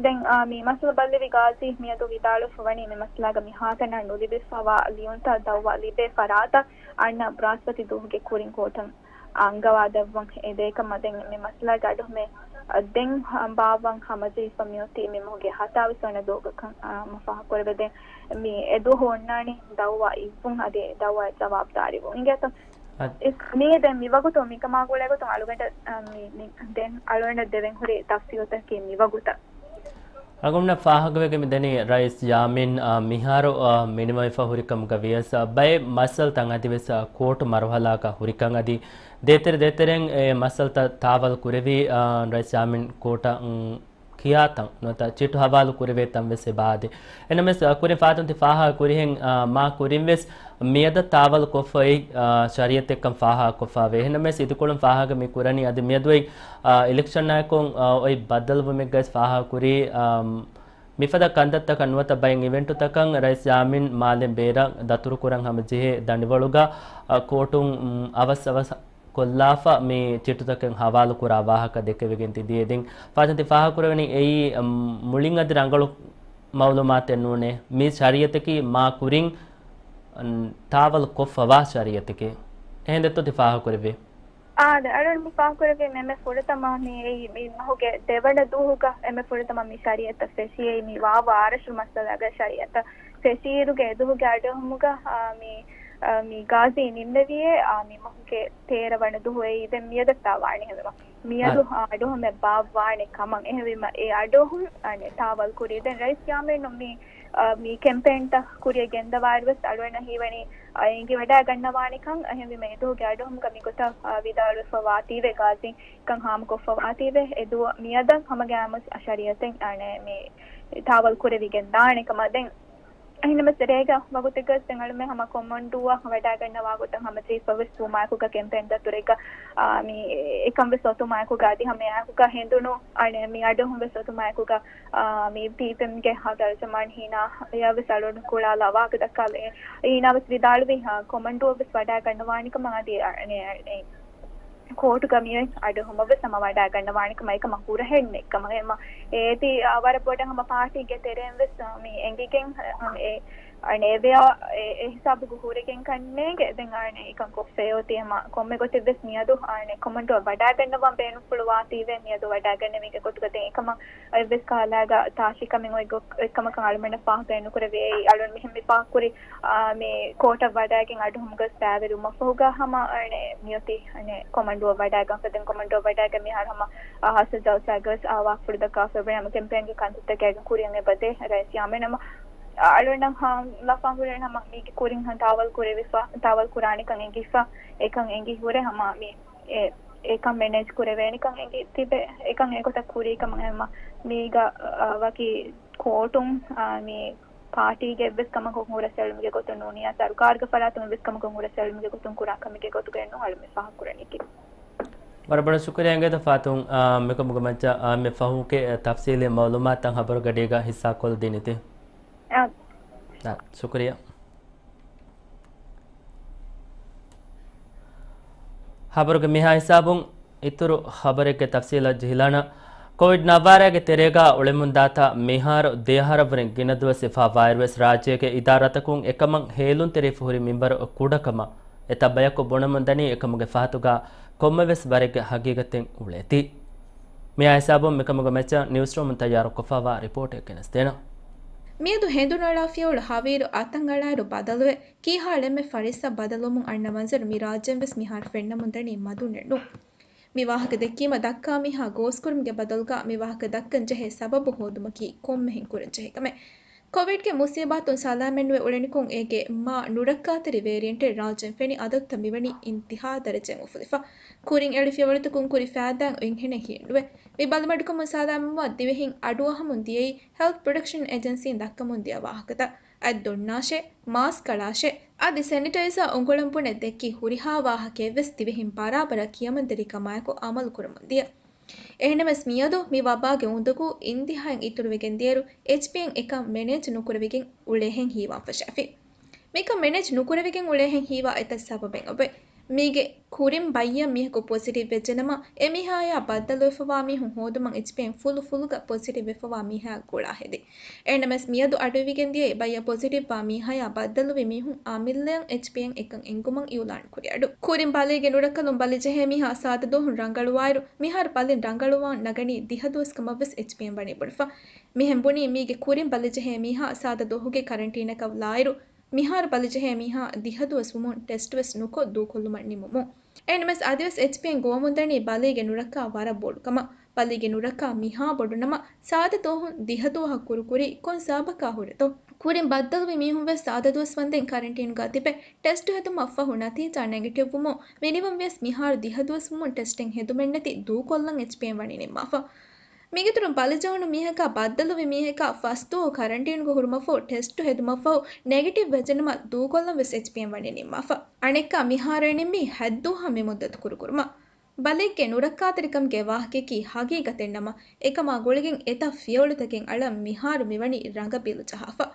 ދެން، އާ، މި މައްސަލަ ބައްލެވި ގާޒީ މިއަދު ވިދާޅުވެފަ ވަނީ މި މައްސަލާގަ މިހާތަނަށް ނުލިބިފަވާ ލިޔުންތައް ދައުވާ ލިބޭ ފަރާތަށް އަންނަ ބްރާސްފަތި ދުވަހުގެ ކުރިން ކޯޓަށް އަންގަވާދެއްވަން. އެ ދޭކަމަށް ދެން މި މައްސަލާގެ އަޑު މެ ދެން ބާއްވަން ހަމަޖެހިފަ މިއޮތީ މި މަހުގެ ހަތާވީސް ވަނަ ދުވަހުގަ ކަން، އާ، މަ ފާހަގަކުރެވޭ. ދެން މި އެ ދުވަހު އޮންނާނީ ދައުވާ އިއްވުން އަދި ދައުވާ ޖަވާބުދާރީވުން. އިނގޭތޯ؟ އަދި މީ ދެން މިވަގުތު މިކަމާ ގުޅޭގޮތުން އަޅުގަނޑަށް، އާ، މި، މި ދެން އަޅުގަނޑަށް ދެވެން ހުރި ތަފްސީލުތަކީ މިވަގުތަށް. އަޅުގަނޑަށް ފާހަގަވެގެން މިދަނީ ރައީސް ޔާމީން، އާ، މިހާރު، އާ، މިނިވައިފަ ހުރިކަމުގަ ވިޔަސް، އާ، ބައެއް މައްސަލަތައް އަދިވެސް، އާ، ކޯޓު މަރުހަލާގަ ހުރިކަން އަދި ދޭތެރެ ދޭތެރެން އެ މައްސަލަތައް ތާވަލް ކުރެވި، އާ، ރައީސް ޔާމީން ކޯޓަށް، އުން، ކިޔާތަން ނުވަތަ ޗިޓު ހަވާލު ކުރެވޭ ތަން ވެސް އެބަ އާދޭ. އެނަމެސް، އާ، ކުރިން ފާތުން ތި ފާހަގަ ކުރިހެން، އާ، މާ ކުރިން ވެސް މިއަދަށް ތާވަލް ކޮށްފައި، އާ، ޝަރީއަތެއްކަން ފާހަގަކޮށްފަވޭ. އެހެންނަމަވެސް އިދިކޮޅުން ފާހަގަ މި ކުރަނީ އަދި މިއަދުއި، އާ، އިލެކްޝަނާއެކު، އާ، އޮތް ބައްދަލުވުމެއްގައި ފާހަގަކުރީ، އާ، މިފަދަ ކަންތައްތަކަށް ނުވަތަ ބައެއް އިވެންޓުތަކަށް ރައީސް ޔާމީން މާލެ ބޭރަށް ދަތުރުކުރަން ހަމަޖެހޭ ދަނޑިވަޅުގަ، އަ، ކޯޓުން، އުން، އަވަސް އަވަސް ކޮށްލާފަ މި ޗިޓުތަކެއް ހަވާލުކުރާ ވާހަކަ ދެކެވިގެން ތި ދިޔައިދިން. ފާތަން ތި ފާހަގަކުރެވެނީ އެއީ، އަ، މުޅިން އަދި ރަނގަޅު މައުލޫމާތެއް ނޫނޭ. މި ޝަރީއަތަކީ މާ ކުރިން، އަ، ތާވަލް ކޮށްފަވާ ޝަރީއަތެކޭ. އެހެން ދެއްތޯ ތި ފާހަގަކުރެއްވީ؟ އާދެ، އަޅުން މި ފާހަގަކުރެއްވީ މެމެ ފުރަތަމަ މި އެއީ މި މަހުގެ ދެވަނަ ދުވަހުގަ އެމެ ފުރަތަމަ މި ޝަރީއަތަށް ފެށިއެއީ މި ވާވާ އާރަށު މައްސަލާގަ ޝަރީއަތަށް ފެށިއިރުގެ އެދުވަހުގެ އަޑުއެހުމުގަ، އާ، މި، އާ، މި ގާޒީ ނިންމެވިއޭ، އާ، މި މަހުގެ ތޭރަ ވަނަ ދުވަހު އެއީ ދެން މިއަދަށް ވާނީ ހެންވީމަ. މިއަދު، އާ، އަޑުއެހުމެއް ބާއްވާނެ ކަމަށް. އެހެންވީމަ އެ އަޑުއެހުން، އާ، ނެ، ތާވަލް ކުރީ. ދެން ރައީސް ޔާމީނު މި، އާ، މި ކެމްޕޭންތައް ކުރިއަށް ގެންދަވާއިރުވެސް އަޅުގަނޑަށް ހީވަނީ، އާ، އެނގިވަޑައިގަންނަވާނެކަން. އެހެންވީމަ އެދުވަހުގެ އަޑުއެހުމުގަ މިގޮތަށް، އާ، ވިދާޅުވެފަ ވާތީވެ ގާޒީ ކަން ހާމަކޮށްފަ ވާތީވެ، އެދުވަ މިއަދަށް ހަމަގައިމުވެސް ޝަރީއަތެއް އަނެ މި ތާވަލް ކުރެވިގެން ދާނެ ކަމަށް. ދެން އެހެންނަމަސް ރޭގަ ވަގުތެއްގަސް ދެން އަޅުމެ ހަމަ ކޮމަންޑޫއަށް ވަޑައިގަންނަވާ ގޮތަށް ހަމަޖެހިފަވެސް ދުމާއެކުގަ ކެމްޕޭން ދަތުރެއްގަ، އާ، މި އެކަން ވެސް އޮތުމާއެކުގަ އަދި ހަމައެކުގަ ހެނދުނު އަނެ މި އަޑުއެހުން ވެސް އޮތުމާއެކުގަ، އާ، މި ޕީޕީއެމްގެ ހަ ތަރްޖަމާން ހީނާ އެޔާ ވެސް އަޅުގަނޑު ކުޅާލާ ވާހަކަ ދައްކާލަ އޭނާ ވެސް ވިދާޅުވި، އާ، ކޮމަންޑޫއަށް ވެސް ވަޑައިގަންނަވާނެ ކަމަށް އަދި އަނެ، އަނެ، ކޯޓުގަ މިއޮތް އަޑުއެހުމަށް ވެސް ހަމަ ވަޑައިގަންނަވާނެ ކަމަށް އެކަމަށް ހުރަހެއް ނެތް ކަމަށް. އެމަ އޭތި، އާ، ވަރަށް ބޮޑަށް ހަމަ ޕާޓީގެ ތެރެއިން ވެސް، އާ، މި އެނގިގެން، އާ، އެ، އަނެ އެވެޔާ އެ، އެ ހިސާބުގަ ހުރެގެން ކަންނޭނގެ. ދެން އަނެ އެކަން ކޮށްފައި އޮތީ ހަމަ ކޮންމެ ގޮތެއް ވެސް މިއަދު އަނެ ކޮމަންޑޫއަށް ވަޑައިގަންނަވަން ބޭނުންފުޅު ވާތީވެ މިއަދު ވަޑައިގަންނެވިގެ ގޮތުގަ ދެން އެކަމަށް އެއްވެސް ކަހަލައިގަ ތާށި ކަމެއް އޮތް ގޮ-، އެއްކަމަކަށް އަޅުމެންނަށް ފާހަގައެއް ނުކުރެވޭ. އެއީ އަޅުން މިހެން މި ފާހަގަކުރި، އާ، މި ކޯޓަށް ވަޑައިގެން އަޑުހުމުގަސް ބައިވެރިވުމަށްފަހުގަ ހަމަ އަނެ މިއޮތީ އަނެ ކޮމަންޑޫއަށް ވަޑައިގަންފަ. ދެން ކޮމަންޑޫއަށް ވަޑައިގަން މިހާރު ހަމަ، އާ، ހާއްސަ ޖަލްސާގަސް، އާ، ވާހަކަފުޅު ދައްކާފަ އެބަ ހަމަ ކެމްޕޭންގެ ކަންތައްތަކާގެން ކުރިއަށް އެބަދޭ ރައީސް ޔާމީން ހަމަ، އާ، އަޅުންނަށް ހާ ލަފާ ހުރޭ ހަމަ މީގެ ކުރިން ހަ ތާވަލް ކުރެވިފަ، ތާވަލް ކުރާނެކަން އެނގިފަ، އެކަން އެނގި ހުރެ ހަމަ މި އެ، އެކަން މެނޭޖް ކުރެވޭނެކަން އެނގި ތިބެ، އެކަން އެގޮތަށް ކުރީ ކަމަށް އެމަ މީގަ، އަ، ވަކި ކޯޓުން، އަ، މި ޕާޓީގެ އެއްވެސް ކަމަކު ހުރަސްއެޅުމުގެ ގޮތުން ނޫނިއްޔާ، ސަރުކާރުގެ ފަރާތުން އެއްވެސް ކަމަކު ހުރަސްއެޅުމުގެ ގޮތުން ކުރާ ކަމެއްގެ ގޮތުގައި ނޫން އަޅުމެ ފާހަގަކުރަނީކީ. ވަރަށް ބޮޑަށް ޝުކުރިއްޔާ އިނގޭތޯ ފާތުން، އާ، މިކަމުގެ މައްޗަށް، އާ، މި ފަހުގެ، އަ، ތަފްސީލީ މައުލޫމާތުތައް ހަބަރުގަޑީގަ ހިއްސާކޮށްދިނީތީ. އާ. އާ، ޝުކުރިއްޔާ. ހަބަރުގެ މިހާ ހިސާބުން އިތުރު ހަބަރެއްގެ ތަފްސީލަށް ޖެހިލާނަން. ކޮވިޑް ނައްވާރައިގެ ތެރޭގަ އުޅެމުންދާތާ މިހާރު ދެއަހަރަށްވުރެ ގިނަ ދުވަސް ވެފަ ވާއިރުވެސް ރާއްޖޭގެ އިދާރާތަކުން އެކަމަށް ހޭލުންތެރިވެފަ ހުރި މިންވަރު ކުޑަކަމަށް އެތައް ބަޔަކު ބުނަމުންދަނީ އެކަމުގެ ފަހަތުގަ ކޮންމެވެސް ވަރެއްގެ ހަގީގަތެއް އުޅޭތީ. މިހާ ހިސާބުން މިކަމުގެ މައްޗަށް ނިއުސްރޫމުން ތައްޔާރުކޮށްފައިވާ ރިޕޯޓެއް ގެނެސްދޭނަން. މިއަދު ހެނދުނުއަޅާފިޔަވަޅު ހަވީރު އަތަށްއަޅާއިރު ބަދަލުވެ، ކީހާ ޅެމެއް ފަރިއްސަ ބަދަލުވުމުން އަންނަ މަންޒަރު މި ރާއްޖޭން ވެސް މިހާރު ފެންނަމުންދަނީ މަދުނެއް ނޫން. މި ވާހަކަ ދެއްކީމަ ދައްކާ މީހާ ގޯސްކުރުމުގެ ބަދަލުގަ މި ވާހަކަ ދައްކަން ޖެހޭ ސަބަބު ހޯދުމަކީ ކޮންމެހެން ކުރަން ޖެހޭ ކަމެއް. ކޮވިޑްގެ މުސީބާތުން ސަލާމަތްނުވެ އުޅެނިކޮށް އޭގެ މާ ނުރައްކާތެރި ވޭރިއެންޓެއް ރާއްޖޭން ފެނި އަދަދުތައް މިވަނީ އިންތިހާ ދަރަޖައިން އުފުލިފަ. ކުރިން އެޅި ފިޔަވަޅުތަކުން ކުރި ފައިދާއެއް އެނގޭނެ ހިއެއްނުވޭ. މި ބަލިމަޑުކަމުން ސަލާމަތްވާ ދިވެހިން އަޑުއަހަމުން ދިޔައީ ހެލްތް ޕްރޮޓެކްޝަން އެޖެންސީން ދައްކަމުން ދިޔަ ވާހަކަތައް. އަތް ދޮންނާށޭ، މާސް ކަޅާށޭ، އަދި ސެނިޓައިޒާ އުނގުޅަން ބުނެ ދެއްކި ހުރިހާ ވާހަކައެއްވެސް ދިވެހިން ބަރާބަރަށް ކިޔަމަންތެރިކަމާއެކު އަމަލު ކުރަމުން ދިޔަ. އެހެންނަމަވެސް މިއަދު މި ވަބާގެ އުނދަގޫ އިންތިހާއިން އިތުރުވެގެން ދިޔައިރު، އެޗްޕީއެން އެކަން މެނޭޖް ނުކުރެވިގެން އުޅޭހެން ހީވާން ފަށާފި. މިކަން މެނޭޖް ނުކުރެވިގެން އުޅޭހެން ހީވާ އެތައް ސަބަބެއް އޮވޭ. މީގެ ކުރިން ބައްޔަށް މީހަކު ޕޮޒިޓިވް ވެއްޖެނަމަ، އެމީހާޔާ ބައްދަލުވެފަވާ މީހުން ހޯދުމަށް އެޗްޕީއެން ފުލު ފުލުގަ ޕޮޒިޓިވް ވެފަވާ މީހާ ގުޅާ ހެދި. އެހެންނަމަވެސް މިއަދު އަޑުއިވިގެން ދިޔައީ ބައްޔަށް ޕޮޒިޓިވްވާ މީހާޔާ ބައްދަލުވި މީހުން އާ މިއްލަޔަށް އެޗްޕީއެން އެކަން އެނގުމަށް އިއުލާން ކުރި އަޑު. ކުރިން ބަލީގެ ނުރައްކަލުން ބަލިޖެހޭ މީހާ ސާދަ ދުވަހުން ރަނގަޅުވާއިރު، މިހާރު ބަލިން ރަނގަޅުވާން ނަގަނީ ދިހަ ދުވަސް ކަމަށްވެސް އެޗްޕީއެން ވަނީ ބުނެފަ. މިހެން ބުނީ މީގެ ކުރިން ބަލިޖެހޭ މީހާ ސާދަ ދުވަހުގެ ކަރަންޓީނަކަށް ލާއިރު، މިހާރު ބަލިޖެހޭ މީހާ ދިހަ ދުވަސް ވުމުން ޓެސްޓްވެސް ނުކޮށް ދޫކޮށްލުމަށް ނިމުމުން. އެހެންނަމަވެސް އަދިވެސް އެޗްޕީއެން ގޮވަމުންދަނީ ބަލީގެ ނުރައްކާ ވަރަށް ބޮޑު ކަމަށް. ބަލީގެ ނުރައްކާ މިހާ ބޮޑުނަމަ، ސާދަ ދުވަހުން ދިހަ ދުވަހަށް ކުރުކުރީ ކޮން ސަބަބަކާ ހުރެތޯ؟ ކުރިން ބައްދަލުވި މީހުންވެސް ސާދަ ދުވަސް ވަންދެން ކަރަންޓީނުގަ ތިބެ، ޓެސްޓު ހެދުމަށްފަހު ނަތީޖާ ނެގެޓިވްވުމުން، މިނިވަންވިޔަސް މިހާރު ދިހަ ދުވަސް ވުމުން ޓެސްޓެއް ހެދުމެއްނެތި ދޫކޮށްލަން އެޗްޕީއެން ވަނީ ނިންމާފަ. މީގެއިތުރުން ބަލިޖެހުނު މީހަކާ ބައްދަލުވި މީހަކާ ފަސްދުވަހު ކަރަންޓީނުގަ ހުރުމަށްފަހު ޓެސްޓު ހެދުމަށްފަހު ނެގެޓިވް ވެއްޖެނަމަ ދޫކޮށްލަން ވެސް އެޗްޕީއެން ވަނީ ނިންމާފަ. އަނެއްކާ މިހާރު އެންއެމްއީ ހަތްދުވަހަށް މި މުއްދަތު ކުރުކުރުމަށް. ބަލީގެ ނުރައްކާތެރިކަމުގެ ވާހަކަޔަކީ ހަގީގަތެއް ނަމަ، އެކަމާ ގުޅިގެން އެތައް ފިޔަވަޅުތަކެއް އަޅަން މިހާރު މިވަނީ ރަނގަބީލު ޖަހާފަ.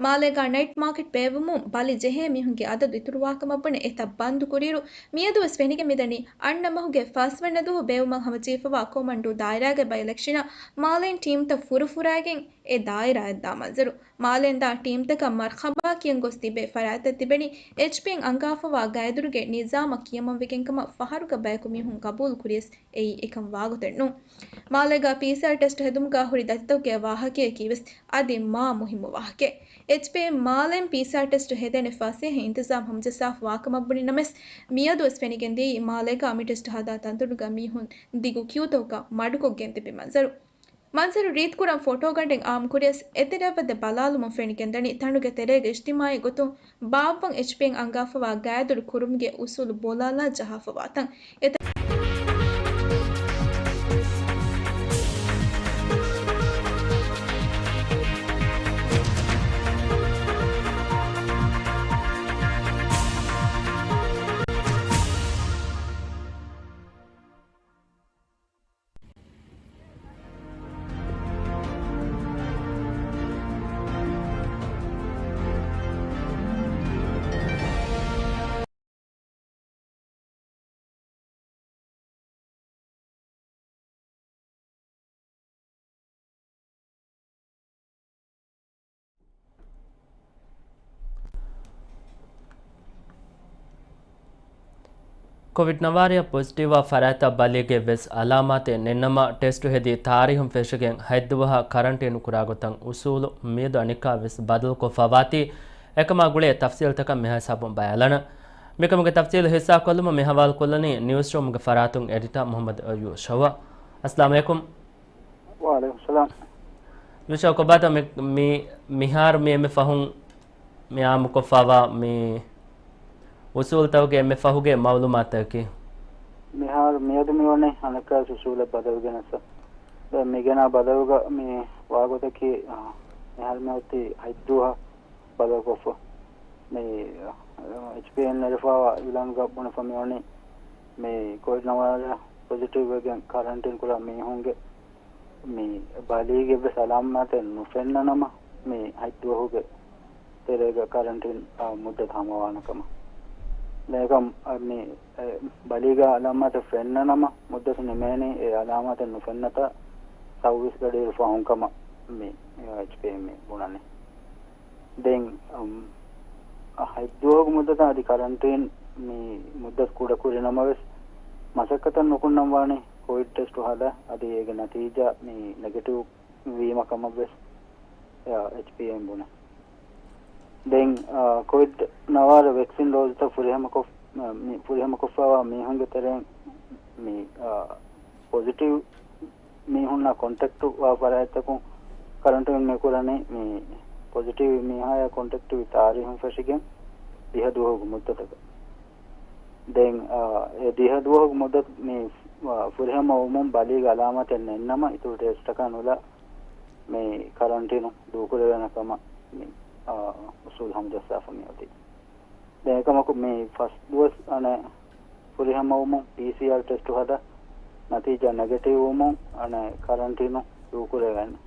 މާލޭގާ ނައިޓް މާކެޓް ބޭއްވުމުން ބަލި ޖެހޭ މީހުންގެ އަދަދު އިތުރުވާކަމަށް ބުނެ އެތައް ބަންދު ކުރިއިރު، މިއަދުވެސް ފެނިގެން މިދަނީ އަންނަ މަހުގެ ފަސްވަނަ ދުވަހު ބޭއްވުމަށް ހަމަޖެހިފަވާ ކޮމަންޑޫ ދާއިރާގެ ބައި އިލެކްޝަނަށް މާލޭން ޓީމްތައް ފުރަފުރާގެން އެ ދާއިރާއަށް ދާ މަންޒަރު. މާލޭން ދާ ޓީމްތަކަށް މަރްހަބާ ކިޔަން ގޮސް ތިބޭ ފަރާތްތައް ތިބެނީ އެޗްޕީއިން އަންގާފަވާ ގައިދުރުގެ ނިޒާމަށް ކިޔަމަންވެގެން ކަމަށް ފަހަރުގަ ބަޔަކު މީހުން ގަބޫލު ކުރިޔަސް އެއީ އެކަން ވާގޮތެއް ނޫން. މާލޭގަ ޕީސީއާރް ޓެސްޓް ހެދުމުގަ ހުރި ދަތިތަކުގެ ވާހަކަޔަކީވެސް އަދި މާ މުހިއްމު ވާހަކައެއް. އެޗްޕީއިން މާލޭން ޕީސީއާރް ޓެސްޓް ހެދޭނެ ފަސޭހަ އިންތިޒާމް ހަމަޖައްސާފަ ވާކަމަށް ބުނި ނަމަވެސް، މިއަދުވެސް ފެނިގެންދިޔައީ މާލޭގަ މި ޓެސްޓް ހަދާ ތަންތަނުގަ މީހުން ދިގު ކިޔޫތަކުގަ މަޑުކޮށްގެން ތިބި މަންޒަރު. މަންޒަރު ރީތިކުރަން ފޮޓޯގަނޑެއް އާއްމުކުރިޔަސް، އެތެރެއަށް ވަދެ ބަލާލުމުން ފެނިގެންދަނީ ތަނުގެ ތެރޭގަ އިޖްތިމާއީ ގޮތުން ބާއްވަން އެޗްޕީއިން އަންގާފަވާ ގައިދުރު ކުރުމުގެ އުސޫލު ބޯލާލާ ޖަހާފަވާ ތަން. އެތަ- ކޮވިޑް ނަވާރައަށް ޕޮޒިޓިވްވާ ފަރާތްތައް ބަލީގެ ވެސް އަލާމާތެއް ނެތްނަމަ، ޓެސްޓު ހެދި ތާރީހުން ފެށިގެން ހަތްދުވަހަށް ކަރަންޓީނު ކުރާ ގޮތަށް އުސޫލު މިއަދު އަނެއްކާވެސް ބަދަލުކޮށްފަވާތީ. އެކަމާ ގުޅޭ ތަފްސީލްތަކަށް މިހާ ހިސާބުން ބަޔާލަން. މިކަމުގެ ތަފްސީލު ހިއްސާކޮށްލުމަށް މި ހަވާލުކޮށްލަނީ ނިއުސްރޫމްގެ ފަރާތުން އެޑިޓާ މުހައްމަދު ޔޫޝަވް. އައްސަލާމު އަލައިކުމް. ވަޢަލައިކުމް ސަލާމް. ޔޫޝަވް، ކޮބާތޯ މި، މި، މިހާރު މި އެންމެ ފަހުން މި އާއްމުކޮށްފަވާ މި އުސޫލުތަކުގެ އެންމެ ފަހުގެ މައުލޫމާތަކީ؟ މިހާރު މިއަދު މިވަނީ ހަނދަކާ އުސޫލެއް ބަދަލު ގެނެސް. ދެން މިގެނާ ބަދަލުގަ މި ވާގޮތަކީ، އާ، މިހާރު މިއޮތީ ހަތްދުވަހަށް ބަދަލުކޮށްފަ. މި، އާ، އެޗްޕީއިން ނެރެފަވާ އިޢުލާނުގަ ބުނެފަ މިވަނީ މި ކޮވިޑް ނަވާރަ ޕޮޒިޓިވް ވެގެން ކަރަންޓީން ކުރާ މީހުންގެ މި ބަލީގެ ވެސް އަލާމާތެއް ނުފެންނަ ނަމަ، މި ހަތްދުވަހުގެ ތެރޭގަ ކަރަންޓީން، އާ، މުއްދަތު ހަމަވާނެ ކަމަށް. ދެން އެކަމް، އަ، މި، އެ، ބަލީގަ އަލާމާތެއް ފެންނަ ނަމަ، މުއްދަތު ނިމޭނީ އެ އަލާމާތެއް ނުފެންނަތާ ސައުވީސް ގަޑިއިރު ފަހުން ކަމަށް މި، އެޗްޕީއިން މި ބުނަނީ. ދެން، އަމް، އަ، ހަތްދުވަހުގެ މުއްދަތަށް އަދި ކަރަންޓީން މި މުއްދަތު ކުޑަކުރި ނަމަވެސް، މަސައްކަތަށް ނުކުންނަން ވާނީ ކޮވިޑް ޓެސްޓު ހަދާ، އަދި އޭގެ ނަތީޖާ މި ނެގެޓިވް ވީމަ ކަމަށްވެސް، އެ، އެޗްޕީއިން ބުނެ. ދެން، އާ، ކޮވިޑް ނަވާރަ ވެކްސިން ޑޯޒުތައް ފުރިހަމަކޮށް-، މި ފުރިހަމަކޮށްފައިވާ މީހުންގެ ތެރެއިން މި، އާ، ޕޮޒިޓިވް މީހުންނާ ކޮންޓެކްޓު ވާ ފަރާތްތަކުން ކަރަންޓީން މި ކުރަނީ، މި ޕޮޒިޓިވް މީހާޔާ ކޮންޓެކްޓުވި ތާރީހުން ފެށިގެން ދިހަ ދުވަހުގެ މުއްދަތަކަށް. ދެން، އާ، އެ ދިހަ ދުވަހުގެ މުއްދަތު މި، އާ، ފުރިހަމަ ވުމުން ބަލީގެ އަލާމާތެއް ނެތްނަމަ، އިތުރު ޓެސްޓަކާ ނުލާ މި ކަރަންޓީނު ދޫކުރެވޭނެ ކަމަށް މި، އާ، އުސޫލު ހަމަޖައްސާފަ މިއޮތީ. ދެން އެކަމަކު މި ފަސް ދުވަސް އަނެއް ފުރިހަމަވުމުން ޕީސީއާރް ޓެސްޓު ހަދާ ނަތީޖާ ނެގެޓިވް ވުމުން އަނެއް ކަރަންޓީނު ދޫކުރެވޭނެ.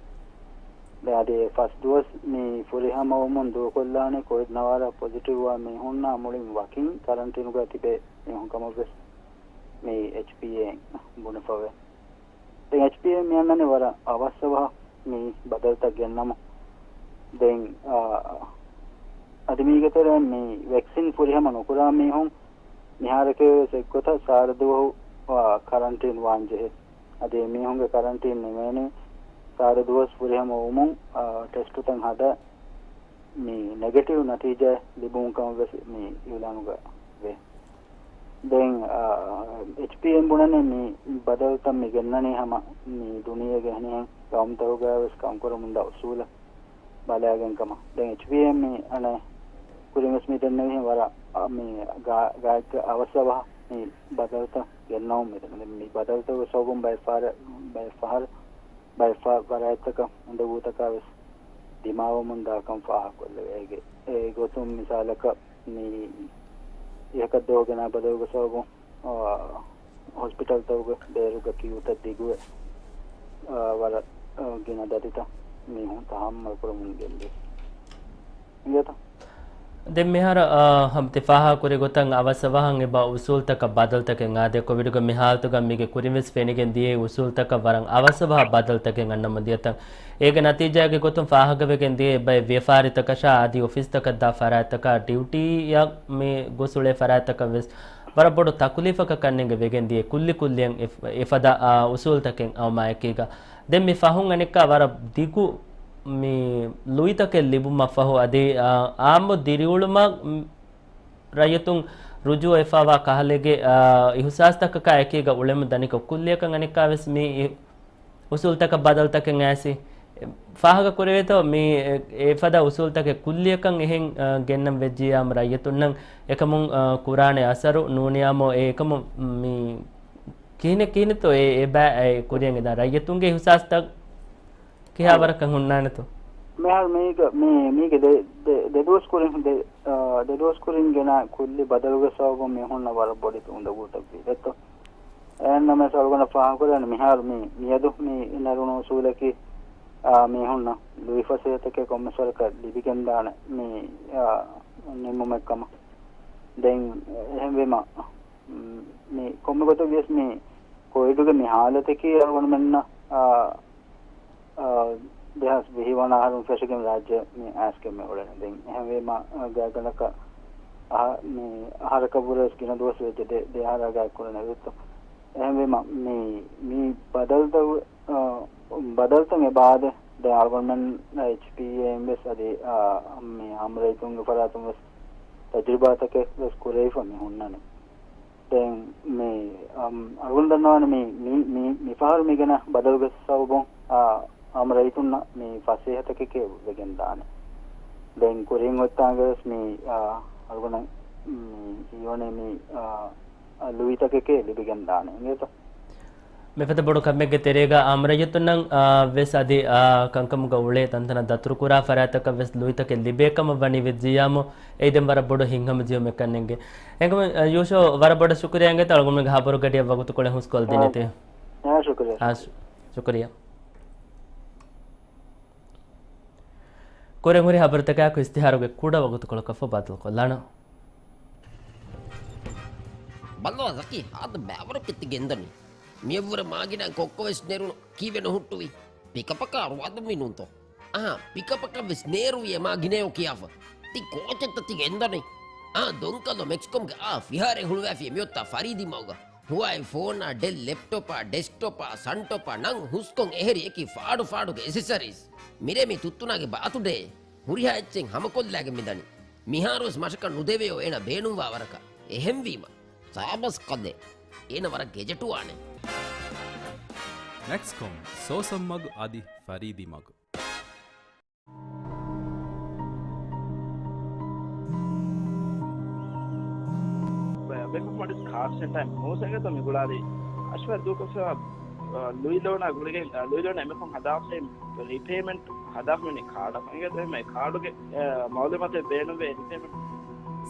ދެން އަދި ފަސް ދުވަސް މި ފުރިހަމަވުމުން ދޫކޮށްލާނީ ކޮވިޑް ނަވާރަ ޕޮޒިޓިވްވާ މީހުންނާ މުޅިން ވަކިން ކަރަންޓީނުގަ ތިބޭ މީހުން ކަމަށްވެސް މި އެޗްޕީއޭ ބުނެފަވޭ. ދެން އެޗްޕީއޭ މި އަންނަނީ ވަރަށް އަވަސްއަވަހަށް މި ބަދަލުތައް ގެންނަމުން. ދެން، އާ، އަދި މީގެ ތެރެއިން މި ވެކްސިން ފުރިހަމަ ނުކުރާ މީހުން މިހާރަކަށް ވެސް އެއްގޮތަށް ސާރަ ދުވަހު، އާ، ކަރަންޓީން ވާން ޖެހޭ. އަދި އެމީހުންގެ ކަރަންޓީން ނިމޭނީ ސާރަ ދުވަސް ފުރިހަމަ ވުމުން، އާ، ޓެސްޓުތައް ހަދާ މި ނެގެޓިވް ނަތީޖާ ލިބުމުން ކަމަށް ވެސް މި އިޢުލާނުގަ ވޭ. ދެން، އާ، އެޗްޕީއޭ ބުނަނީ މި ބަދަލުތައް މި ގެންނަނީ ހަމަ މި ދުނިޔޭގެ އެހެނިހެން ގައުމުތަކުގައި ވެސް ކަންކުރަމުންދާ އުސޫލަށް ބަލާގެން ކަމަށް. ދެން އެޗްޕީއޭ މި އަނެއް ކުރިން ވެސް މި ދެންނެވިހެން ވަރަށް، އާ، މި ގާ-، ގާތްގަ އަވަސް އަވަހަށް މި ބަދަލުތައް ގެންނަމުން މި ދެން. މި ބަދަލުތަކުގެ ސަބަބުން ބައެއް ފަހަރަށް، ބައެއް ފަހަރު، ބައެއް ފަ-، ފަރާތްތަކަށް އުނދަގޫތަކާ ވެސް ދިމާވަމުން ދާކަން ފާހަގަކޮށްލެވޭ. އޭގެ، އެ ގޮތުން މިސާލަކަށް މި އިހަކަށް ދޯ ގެނާ ބަދަލުގެ ސަބަބުން، އާ، ހޮސްޕިޓަލްތަކުގެ ބޭރުގަ ކިއުތައް ދިގުވެ، އާ، ވަރަށް، އާ، ގިނަ ދަތިތައް މީހުން ތަހައްމަލް ކުރަމުން ގެންދިޔަ. އިނގޭތަ؟ ދެން މިހާރު، އާ، ހަމް ތި ފާހަގަކުރި ގޮތަށް އަވަސްއަވަހަށް އެބަ އުސޫލްތަކަށް ބަދަލުތަކެއް އާދޭ، ކޮވިޑުގެ މި ހާލަތުގަ މީގެ ކުރިންވެސް ފެނިގެން ދިޔައީ އުސޫލްތަކަށް ވަރަށް އަވަސްއަވަހަށް ބަދަލުތަކެއް އަންނަމުން ދިޔަތަން. އޭގެ ނަތީޖާގެ ގޮތުން ފާހަގަވެގެން ދިޔަ އެބައި ވިޔަފާރިތަކަށާ އަދި އޮފީސްތަކަށްދާ ފަރާތްތަކާ ޑިއުޓީއަށް މި ގޮސް އުޅޭ ފަރާތްތަކަށް ވެސް ވަރަށް ބޮޑު ތަކުލީފަކަށް ކަންނޭނގެ ވެގެން ދިޔަ ކުއްލި ކުއްލިއަށް އެފަ-، އެފަދަ، އާ، އުސޫލްތަކެއް އައުމާއެކީގަ. ދެން މި ފަހުން އަނެއްކާ ވަރަށް ދިގު މި ލުއިތަކެއް ލިބުމަށްފަހު އަދި، އާ، އާއްމު ދިރިއުޅުމަށް ރައްޔިތުން ރުޖޫ ވެފަވާ ކަހަލައިގެ، އާ، އިހުސާސްތަކަކާ އެކީގަ އުޅެމުން ދަނީ ކުއްލިއަކަށް އަނެއްކާވެސް މި އި-، އުސޫލްތަކަށް ބަދަލުތަކެއް އައިސް ފާހަގަ ކުރެވޭތޯ މި އެ-، އެފަދަ އުސޫލްތަކެއް ކުއްލިއަކަށް އެހެން، އާ، ގެންނަން ވެއްޖިއްޔާމު ރައްޔިތުންނަށް އެކަމުން، އާ، ކުރާނެ އަސަރު ނޫނިއްޔާމު އެ އެކަމުން މި ކިހިނެއް ކިހިނެއްތޯ އެ، އެ ބައި އެ ކުރިއަށް އެދާން ރައްޔިތުންގެ އިހުސާސްތައް ކިހާ އަދި ވަރަކަށް ހުންނާނެތޯ؟ މިހާރު މީގަ-، މީ-، މީގެ ދެ-، ދެ-، ދެ ދުވަސް ކުރިން، ދެ-، އާ، ދެ ދުވަސް ކުރިން ގެނައި ކުއްލި ބަދަލުގެ ސަބަބުން މީހުންނަށް ވަރަށް ބޮޑެތި އުނދަގޫތައް ވީ ދެއްތޯ. އެހެންނަމަވެސް އަޅުގަނޑަށް ފާހަގަކުރެވެނީ މިހާރު މީ މިއަދު މި ނެރުނު އުސޫލަކީ، އާ، މީހުންނަށް ލުއިފަސޭހަތަކެއް ކޮންމެސް ވަރަކަށް ލިބިގެންދާނެ މި، އާ، ނިންމުމެއް ކަމަށް. ދެން އެހެންވީމަ، މް، މި ކޮންމެ ގޮތަކަށް ވިޔަސް މި ކޮވިޑުގެ މި ހާލަތަކީ އަޅުގަނޑުމެންނަށް، އާ، އާ، ދެހާސް ވިހި ވަނަ އަހަރުން ފެށިގެން ރާއްޖެ މި އައިސްގެން މި އުޅެނީ. ދެން އެހެންވީމަ، އާ، ގާތްގަނޑަކަށް އަހަ-، މި އަހަރަކަށްވުރެ ވެސް ގިނަ ދުވަސް ވެއްޖެ ދެ-، ދެ އަހަރާ ގާތް ކުރަން އެބައޮތްތޯ. އެހެންވީމަ، މި، މި ބަދަލުތައް، އާ، ބަދަލުތައް އެބައާދޭ. ދެން އަޅުގަނޑުމެން އެޗްޕީއޭއިން ވެސް އަދި، އާ، މި އަމްރައްޔިތުންގެ ފަރާތުން ވެސް ތަޖުރިބާތަކެއް ވެސް ކުރެވިފަ މި ހުންނަނީ. ދެން މި، އަމް، އަޅުގަނޑު ދަންނަވާނެ މި، މި، މި، މި ފަހަރު މި ގެނަ ބަދަލުގެ ސަބަބުން، އާ، އާއްމު ރައްޔިތުންނަށް މި ފަސޭހަތަކެކޭ ވެގެން ދާނެ. ދެން ކުރިން އޮތްތާނގަވެސް މި، އާ، އަޅުގަނޑަށް މި ހީވަނީ މި، އާ، ލުއިތަކެކޭ ލިބިގެން ދާނެ. އިނގޭތަ؟ މިފަދަ ބޮޑު ކަމެއްގެ ތެރޭގަ އާއްމު ރައްޔިތުންނަށް، އާ، ވެސް އަދި، އާ، ކަންކަމުގަ އުޅޭ ތަންތަނަށް ދަތުރުކުރާ ފަރާތްތަކަށް ވެސް ލުއިތަކެއް ލިބޭ ކަމަށް ވަނީ ވެއްޖިއްޔާމު، އެއީ ދެން ވަރަށް ބޮޑު ހިތްހަމަޖެހުމެއްކަން ނެނގޭ. އެހެންކަމުން، އާ، ޔޫޝޯ ވަރަށް ބޮޑަށް ޝުކުރިއްޔާ އިނގޭތަ އަޅުގަނޑުމެންގެ ހަބަރުގަޑިއަށް ވަގުތުކޮޅެއް ހުސްކޮށްދިނީތީ. އާ، ޝުކުރިއްޔާ. އާ، ޝު-، ޝުކުރިއްޔާ. ކުރިން ހުރި ހަބަރުތަކާއެކު އިސްތިހާރުގެ ކުޑަ ވަގުތުކޮޅަކަށްފަހު ބައްދަލުކޮށްލާނަން. ބައްލަވާ ޒަކީ، ހާދަ ބައިވަރަކަށް ތި ގެންދަނީ. މިއަށްވުރެ މާގިނަ ކޮއްކޮވެސް ނެރުނު ކީއްވެ ނުހުއްޓުވީ؟ ޕިކަޕަކާ ރުވާދުންވީ ނޫންތޯ؟ އާ، ޕިކަޕަކަށްވެސް ނޭރުވިޔޭ މާ ގިނަޔޯ ކިޔާފަ. ތި ކޯޗެއްތަ ތި ގެންދަނީ؟ އާ، ދޮންކަލޯ މެކްސްކޮމްގެ އާ ފިހާރައެއް ހުޅުވާފިޔޭ މިއޮތާ ފަރީދީ މަގުގަ. ހުވާއި ފޯނާ، ޑެލް ލެޕްޓޮޕާ، ޑެސްކްޓޮޕާ، ސަންޓޮޕާ ނަން ހުސްކޮށް އެހެރި އެކި ފާޑު ފާޑުގެ އެސެސަރީސް. މިރޭ މި ތުއްތުނާގެ ބާތުޑޭ. ހުރިހާ އެއްޗެއް ހަމަކޮށްލާގެން މިދަނީ. މިހާރުވެސް މަށަކަށް ނުދެވެޔޯ އޭނަ ބޭނުންވާ ވަރަކަށް. އެހެންވީމަ، ސާބަސް ކަލޭ. އޭނަ ވަރަށް ގެޖެޓުވާނެ. މެކްސްކޮމް، ސޯސަން މަގު އަދި ފަރީދީ މަގު. ބޭންކް އޮފް މޯލްޑިވްސް ކާޑް ސެންޓަރ މޫސަގެތަ މި ގުޅާލީ އަޝްވަ ދޫކޮށްފަ، އަ، ލުއި ލޯނާ ގުޅިގެން، އަ، ލުއި ލޯނާ އެމެކޮން ހަދާފައި ރީޕޭމަންޓް ހަދާފަ މި ކާޑަށް އިނގޭތަ އެހެން ކާޑުގެ، އަ، މައުލޫމާތެއް ބޭނުންވޭ ރީޕޭމަންޓް.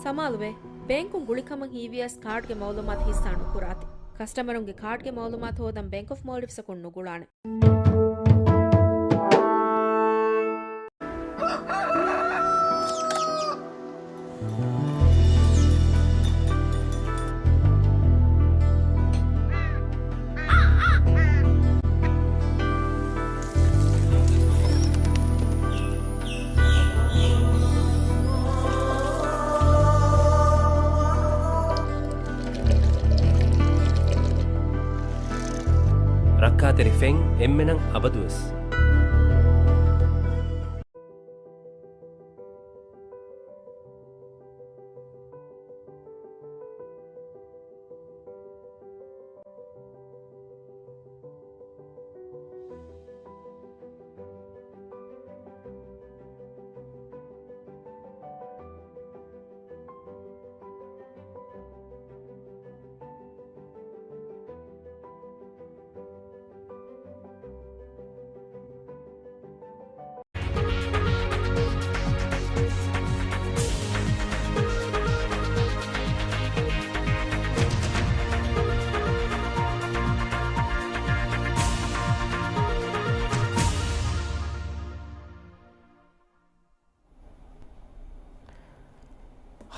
ސަމާލުވޭ، ބޭންކުން ގުޅިކަމަށް ހީވިޔަސް ކާޑްގެ މައުލޫމާތު ހިއްސާ ނުކުރާތި. ކަސްޓަމަރުންގެ ކާޑްގެ މައުލޫމާތު ހޯދަން ބޭންކް އޮފް މޯލްޑިވްސްއަކުން ނުގުޅާނެ. ރައްކާތެރި ފެން އެންމެނަށް އަބަދުވެސް.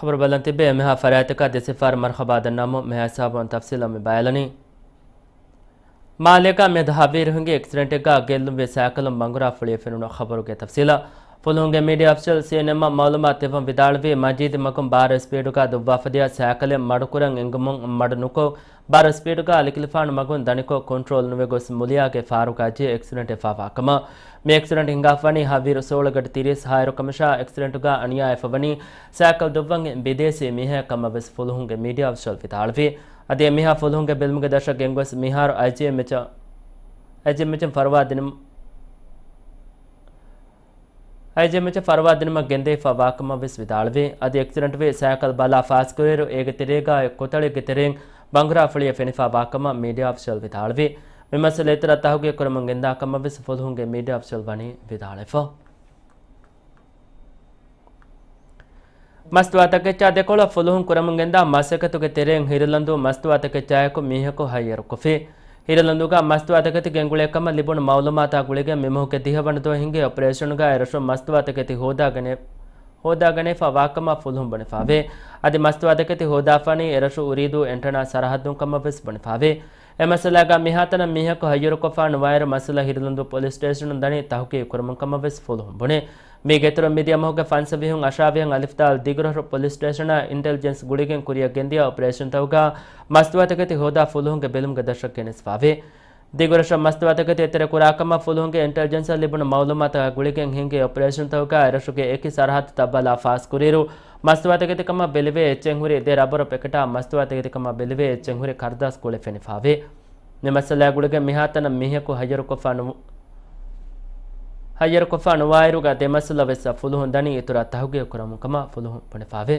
ޚަބަރު ބަލަން ތިބޭ އެންމެހާ ފަރާތަކަށް ދެސިފާރު މަރުޙަބާ ދަންނަވަމުން. މިހާ ހިސާބުން ތަފްސީލަށް މި ބަޔާންލަނީ. މާލޭގަ މިއަދު ހަވީރު ހިނގި އެކްސިޑެންޓެއްގަ ގެއްލުންވި ސައިކަލުން ބަނގުރާ ފުޅި ފެނުނު ޚަބަރުގެ ތަފްސީލަށް. ފުލުހުންގެ މީޑިއާ އޮފިޝަލް ސީއެންއެމްއަށް މައުލޫމާތު ދެއްވަން ވިދާޅުވީ، މަޖީދު މަގުން ބާރަ ސްޕީޑުގަ ދުއްވާފަދިޔަ ސައިކަލެއް މަޑުކުރަން އެނގުމުން މަޑު ނުކޮށް، ބާރަ ސްޕީޑުގަ އަލިކިލިފާނު މަގުން ދަނިކޮށް ކޮންޓްރޯލް ނުވެ ގޮސް މުލިއާގެ ފާރުގަ ޖެ އެކްސިޑެންޓެއް ފާވާކަމަށް. މި އެކްސިޑެންޓް ހިނގާފަވަނީ ހަވީރު ސޯޅަ ގަޑި ތިރީސް ހާއިރު ކަމަށާ، އެކްސިޑެންޓުގަ އަނިޔާވެފަވަނީ ސައިކަލް ދުއްވަން ބިދޭސީ މީހާ ކަމަށް ވެސް ފުލުހުންގެ މީޑިއާ އޮފިޝަލް ވިދާޅުވި. އަދި އެމީހާ ފުލުހުންގެ ބެލުމުގެ ދަށަށް ގެންގޮސް މިހާރު އައިޖީއެމްއެޗަށް، އައިޖީއެމްއެޗުން ފަރުވާ ދިނުމަށް އައިޖީއެމްއެޗަށް ފަރުވާ ދިނުމަށް ގެންދެވިފަ ވާކަމަށް ވެސް ވިދާޅުވި. އަދި އެކްސިޑެންޓްވި ސައިކަލް ބަލާ ފާސްކުރިއިރު، އޭގެ ތެރޭގަ ކޮތަޅެއްގެ ތެރެއިން ބަނގުރާ ފުޅިއެއް ފެނިފަ ވާކަމަށް މީޑިއާ އޮފިޝަލް ވިދާޅުވި. މި މައްސަލަ އިތުރަށް ތަހުގީގު ކުރަމުން ގެންދާ ކަމަށް ވެސް ފުލުހުންގެ މީޑިއާ އޮފިޝަލް ވަނީ ވިދާޅުވެފަ. މަސްތުވާތަކެއްޗާ ދެކޮޅަށް ފުލުހުން ކުރަމުން ގެންދާ މަސައްކަތުގެ ތެރެއިން ހިރުލަންދޫ މަސްތުވާތަކެއްޗާއެކު މީހަކު ހައްޔަރުކޮށްފި. ހިރުލަންދޫގަ މަސްތުވާތަކެތި ގެންގުޅޭ ކަމަށް ލިބުނު މައުލޫމާތާ ގުޅިގެން މިމަހުގެ ދިހަވަނަ ދުވަހު ހިނގި އޮޕަރޭޝަނުގަ އެރަށުން މަސްތުވާތަކެތި ހޯދާގަނެ، ހޯދާގަނެފަ ވާކަމަށް ފުލުހުން ބުނެފަވޭ. އަދި މަސްތުވާތަކެތި ހޯދާފަނީ އެރަށު އުރީދޫ އެންޓަނާ ސަރަހައްދުން ކަމަށް ވެސް ބުނެފަވޭ. އެ މައްސަލާގަ މިހާތަނަށް މީހަކު ހައްޔަރުކޮށްފާ ނުވާއިރު މައްސަލަ ހިރުލަންދޫ ޕޮލިސް ސްޓޭޝަނުން ދަނީ ތަހުގީގު ކުރަމުން ކަމަށް ވެސް ފުލުހުން ބުނޭ. މީގެ އިތުރުން މިދިޔަ މަހުގެ ފަންސަވީހުން އަށާވީހަށް އަލިފްދާލް ދިގުރަށު ޕޮލިސް ސްޓޭޝަނާ އިންޓެލިޖެންސް ގުޅިގެން ކުރިއަށް ގެންދިޔަ އޮޕަރޭޝަންތަކުގަ މަސްތުވާތަކެތި ހޯދާ ފުލުހުންގެ ބެލުމުގެ ދަށަށް ގެނެސްފަވޭ. ދިގުރަށަށް މަސްތުވާތަކެތި އެތެރެ ކުރާ ކަމަށް ފުލުހުންގެ އިންޓެލިޖެންސަށް ލިބުނު މައުލޫމާތާ ގުޅިގެން ހިންގި އޮޕަރޭޝަންތަކުގަ އެރަށުގެ އެކި ސަރަހައްދުތައް ބަލާ ފާސްކުރިއިރު، މަސްތުވާތަކެތިކަމަށް ބެލެވޭ އެއްޗެއް ހުރި ދެ ރަބަރު ޕެކެޓާ މަސްތުވާތަކެތިކަމަށް ބެލެވޭ އެއްޗެއް ހުރި ކަރުދާސް ގުޅެ ފެނިފަވޭ. މި މައްސަލާ ގުޅިގެން މިހާތަނަށް މީހަކު ހައްޔަރުކޮށްފާ ނު-، ހައްޔަރުކޮށްފާ ނުވާއިރުގަ ދެ މައްސަލަ ވެސް ފުލުހުން ދަނީ އިތުރަށް ތަހުގީގު ކުރަމުން ކަމަށް ފުލުހުން ބުނެފަވޭ.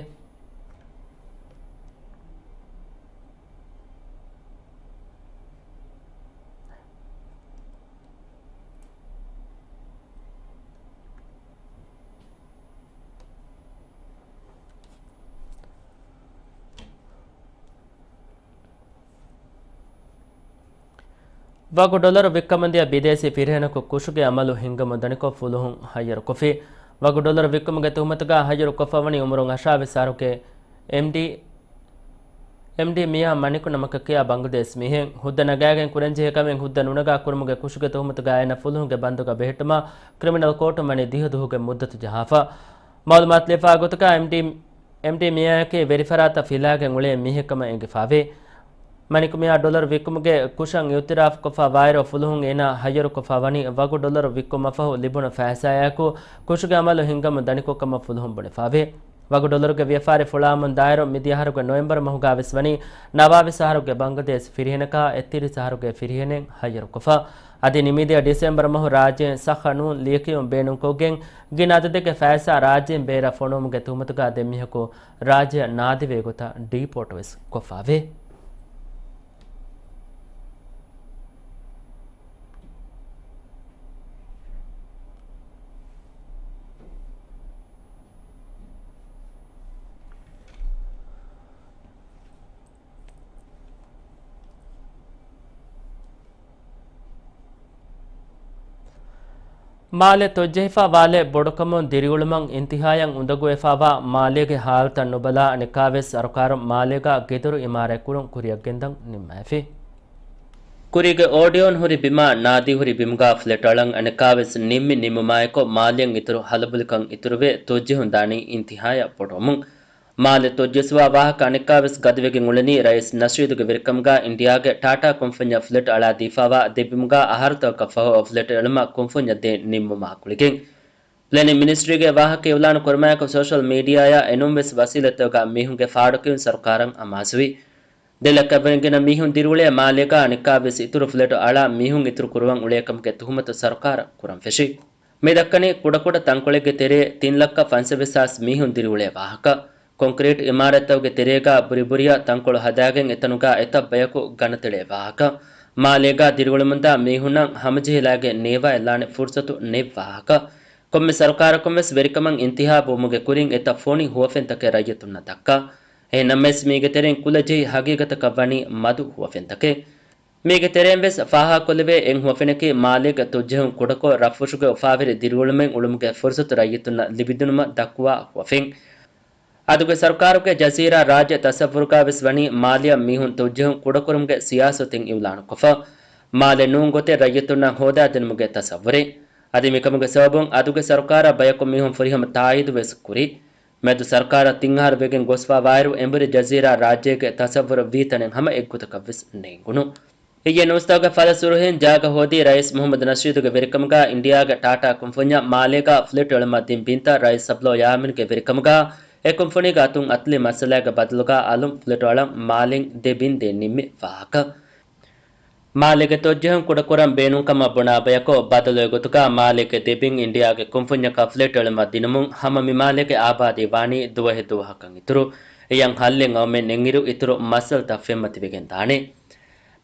ވަގު ޑޮލަރު ވިއްކަމުންދިޔަ ބިދޭސީ ފިރިހެނަކު ކުށުގެ އަމަލު ހިންގަމުން ދަނިކޮށް ފުލުހުން ހައްޔަރުކޮށްފި. ވަގު ޑޮލަރު ވިއްކުމުގެ ތުހުމަތުގަ ހައްޔަރުކޮށްފަވަނީ އުމުރުން އަށާވީސް އަހަރުގެ އެމްޑީ، އެމްޑީ މިޔާ މަނިކު ނަމަކަށް ކިޔާ ބަނގްލަދޭޝް މީހެއް. ހުއްދަ ނަގާގެން ކުރަންޖެހޭ ކަމެއް ހުއްދަ ނުނަގާ ކުރުމުގެ ކުށުގެ ތުހުމަތުގަ އޭނަ ފުލުހުންގެ ބަންދުގަ ބެހެއްޓުމަށް ކްރިމިނަލް ކޯޓުން ވަނީ ދިހަ ދުވަހުގެ މުއްދަތު ޖަހާފަ. މައުލޫމާތު ލިޔެފާ ގޮތުގަ އެމްޑީ، އެމްޑީ މިޔާއަކީ ވެރިފަރާތަށް ފިލާގެން އުޅޭ މީހެއްކަމަށް އެނގިފަވޭ. މަނިކު މިޔާ ޑޮލަރު ވިއްކުމުގެ ކުށަށް އިއުތިރާފުކޮށްފަ ވާއިރު ފުލުހުން އޭނާ ހައްޔަރުކޮށްފަ ވަނީ ވަގު ޑޮލަރު ވިއްކުމަށްފަހު ލިބުނު ފައިސާއާއެކު ކުށުގެ އަމަލު ހިންގަމުން ދަނިކޮށްކަމަށް ފުލުހުން ބުނެފަވޭ. ވަގު ޑޮލަރުގެ ވިޔަފާރި ފުޅާމުން ދާއިރު މިދިޔަ އަހަރުގެ ނޮވެމްބަރު މަހުގަ ވެސް ވަނީ ނަވާވީސް އަހަރުގެ ބަނގްލަދޭޝް ފިރިހެނަކާ އެއްތިރީސް އަހަރުގެ ފިރިހެނެއް ހައްޔަރުކޮށްފަ. އަދި ނިމިދިޔަ ޑިސެމްބަރު މަހު ރާއްޖޭން ސައްހަ ނޫން ލިޔެކިޔުން ބޭނުންކޮށްގެން ގިނަ އަދަދެއްގެ ފައިސާ ރާއްޖޭން ބޭރަށް ފޮނުވުމުގެ ތުހުމަތުގަ ދެ މީހަކު ރާއްޖެއަށް ނާދިވޭ ގޮތަށް ޑީޕޯޓް ވެސް ކޮށްފަވޭ. މާލެ ތޮއްޖެހިފަ ވާލެ ބޮޑުކަމުން ދިރިއުޅުމަށް އިންތިހާޔަށް އުނދަގޫވެފަވާ މާލޭގެ ހާލަތަށް ނުބަލާ އަނެއްކާވެސް ސަރުކާރުން މާލޭގަ ގެދޮރު އިމާރާތްކުރުން ކުރިއަށްގެންދަން ނިންމައިފި. ކުރީގެ އޯޑިއޯން ހުރި ބިމާ ނާދީ ހުރި ބިމުގަ ފްލެޓް އަޅަން އަނެއްކާވެސް ނިންމި ނިންމުމާއެކު މާލެއަށް އިތުރު ހަލަބޮލިކަން އިތުރުވެ ތޮއްޖެހުން ދާނީ އިންތިހާޔަށް ބޮޑުވަމުން. މާލެ ތޮއްޖެސްވާ ވާހަކަ އަނެއްކާވެސް ގަދަވެގެން އުޅެނީ ރައީސް ނަޝީދުގެ ވެރިކަމުގަ އިންޑިއާގެ ޓާޓާ ކުންފުންޏަށް ފްލެޓް އަޅާ ދީފަވާ ދެ ބިމުގަ އަހަރުތަކަކަށް ފަހު ފްލެޓް އެޅުމަށް ކުންފުންޏަށް ދޭން ނިންމުމާ ގުޅިގެން. ޕްލޭނިން މިނިސްޓްރީގެ ވާހަކަ އިއުލާނު ކުރުމާއެކު ސޯޝަލް މީޑިއާއާ އެނޫންވެސް ވަސީލަތްތަކުގަ މީހުންގެ ފާޑުކިޔުން ސަރުކާރަށް އަމާޒުވި. ދެ ލައްކައަށްވުރެން ގިނަ މީހުން ދިރިއުޅޭ މާލޭގަ އަނެއްކާވެސް އިތުރު ފްލެޓް އަޅާ މީހުން އިތުރު ކުރުވަން އުޅޭކަމުގެ ތުހުމަތު ސަރުކާރަށް ކުރަން ފެށި. މި ދައްކަނީ ކުޑަކުޑަ ތަންކޮޅެއްގެ ތެރޭ ތިން ލައްކަ ފަންސަވީސް ހާސް މީހުން ދިރިއުޅޭ ވާހަކަ. ކޮންކްރީޓް އިމާރާތްތަކުގެ ތެރޭގަ ބުރިބުރިއަށް ތަންކޮޅު ހަދާގެން އެތަނުގަ އެތައް ބަޔަކު ގަނަތެޅޭ ވާހަކަ. މާލޭގަ ދިރިއުޅެމުންދާ މީހުންނަށް ހަމަޖެހިލާގެން ނޭވާ އެއްލާނެ ފުރުސަތު ނެތް ވާހަކަ. ކޮންމެ ސަރުކާރަކުން ވެސް ވެރިކަމަށް އިންތިހާބު ވުމުގެ ކުރިން އެތައް ފޮނި ހުވަފެންތަކެއް ރައްޔިތުންނަށް ދައްކާ. އެހެންނަމަވެސް މީގެ ތެރެއިން ކުލަ ޖެހި ހަގީގަތަކަށް ވަނީ މަދު ހުވަފެންތަކެއް. މީގެ ތެރެއިން ވެސް ފާހަގަކޮށްލެވޭ އެއް ހުވަފެނަކީ މާލޭގަ ތޮއްޖެހުން ކުޑަކޮށް ރަށްފުށުގެ އުފާވެރި ދިރިއުޅުމެއް އުޅުމުގެ ފުރުސަތު ރައްޔިތުންނަށް ލިބިދިނުމަށް ދައްކުވާ ހުވަފެން. އަދުގެ ސަރުކާރުގެ ޖަޒީރާ ރާއްޖެ ތަސައްވުރުގާވެސް ވަނީ މާލެއަށް މީހުން ތުއްޖެހުން ކުޑަކުރުމުގެ ސިޔާސަތެއް އިއުލާނުކޮށްފަ. މާލެ ނޫން ގޮތެއް ރައްޔިތުންނަށް ހޯދާދިނުމުގެ ތަސައްވުރެއް. އަދި މިކަމުގެ ސަބަބުން އަދުގެ ސަރުކާރަށް ބަޔަކު މީހުން ފުރިހަމަ ތާއީދު ވެސް ކުރި. މެދު ސަރުކާރަށް ތިން އަހަރު ވެގެން ގޮސްފަ ވާއިރު އެނބުރި ޖަޒީރާ ރާއްޖޭގެ ތަސައްވުރު ވީތަނެއް ހަމަ އެއްގޮތަކަށް ވެސް ނޭނގުނު. އިއްޔެ ނޫސްތަކުގެ ފަލަ ސުރުހިން ޖާގަ ހޯދީ ރައީސް މުހައްމަދު ނަޝީދުގެ ވެރިކަމުގަ އިންޑިއާގެ ޓާޓާ ކުންފުންޏަށް މާލޭގަ ފްލެޓް އެޅުމަށް ދިން ބިންތައް ރައީސް ސަބްލޯ ޔާމީންގެ ވެރިކަމުގަ އެ ކުންފުނީގެ އަތުން އަތުލި މައްސަލައިގެ ބަދަލުގަ އަލުން ފްލެޓް އަޅަން މާލެން ދެ ބިން ދޭން ނިންމި ވާހަކަ. މާލޭގެ ތުއްޖެހުން ކުޑަކުރަން ބޭނުންކަމަށް ބުނާ ބަޔަކު ބަދަލު އެގޮތުގަ މާލޭގެ ދެ ބިން އިންޑިއާގެ ކުންފުންޏަކަށް ފްލެޓް އެޅުމަށް ދިނުމުން ހަމަ މި މާލޭގެ އާބާދީ ވާނީ ދުވަހެއް ދުވަހަކަށް އިތުރު. އެޔަށް ހައްލެއް އައުމެއް ނެތްއިރު އިތުރު މައްސަލަތައް ފެންމަތިވެގެން ދާނެ.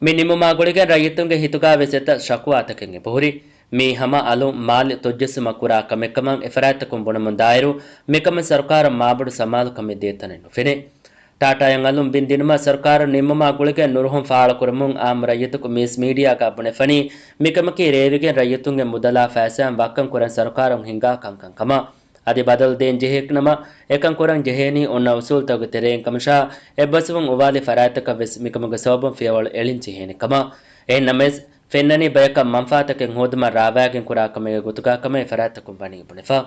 މި ނިންމުމާ ގުޅިގެން ރައްޔިތުންގެ ހިތުގަ ވެސް އެތައް ޝަކުވާތަކެއް އެބަހުރި. މީ ހަމަ އަލުން މާލެ ތުއްޖެއްސުމަށް ކުރާ ކަމެއްކަމަށް އެފަރާތްތަކުން ބުނަމުން ދާއިރު، މިކަމަށް ސަރުކާރަށް މާބޮޑު ސަމާލުކަމެއް ދޭތަނެއް ނުފެނޭ. ޓާޓާއަށް އަލުން ބިން ދިނުމަށް ސަރުކާރުން ނިންމުމާ ގުޅިގެން ނުރުހުން ފާޅުކުރަމުން އާއްމު ރައްޔިތަކު މީސް މީޑިއާގަ ބުނެފަނީ، މިކަމަކީ ރޭވިގެން ރައްޔިތުންގެ މުދަލާ ފައިސާއިން ވައްކަން ކުރަން ސަރުކާރުން ހިންގާ ކަންކަން ކަމަށް. އަދި ބަދަލު ދޭން ޖެހޭނަމަ، އެކަން ކުރަން ޖެހޭނީ އޮންނަ އުސޫލުތަކުގެ ތެރެއިން ކަމަށާ، އެއްބަސްވުން އުވާލި ފަރާތްތަކަށް ވެސް މިކަމުގެ ސަބަބުން ފިޔަވަޅު އެޅިން ޖެހޭނެ ކަމަށް. އެހެން ނަމަވެސް، ފެންނަނީ ބަޔަކަށް މަންފާތަކެއް ހޯދުމަށް ރާވާގެން ކުރާ ކަމެއްގެ ގޮތުގަ ކަމަށް އެ ފަރާތްތަކުން ވަނީ ބުނެފަ.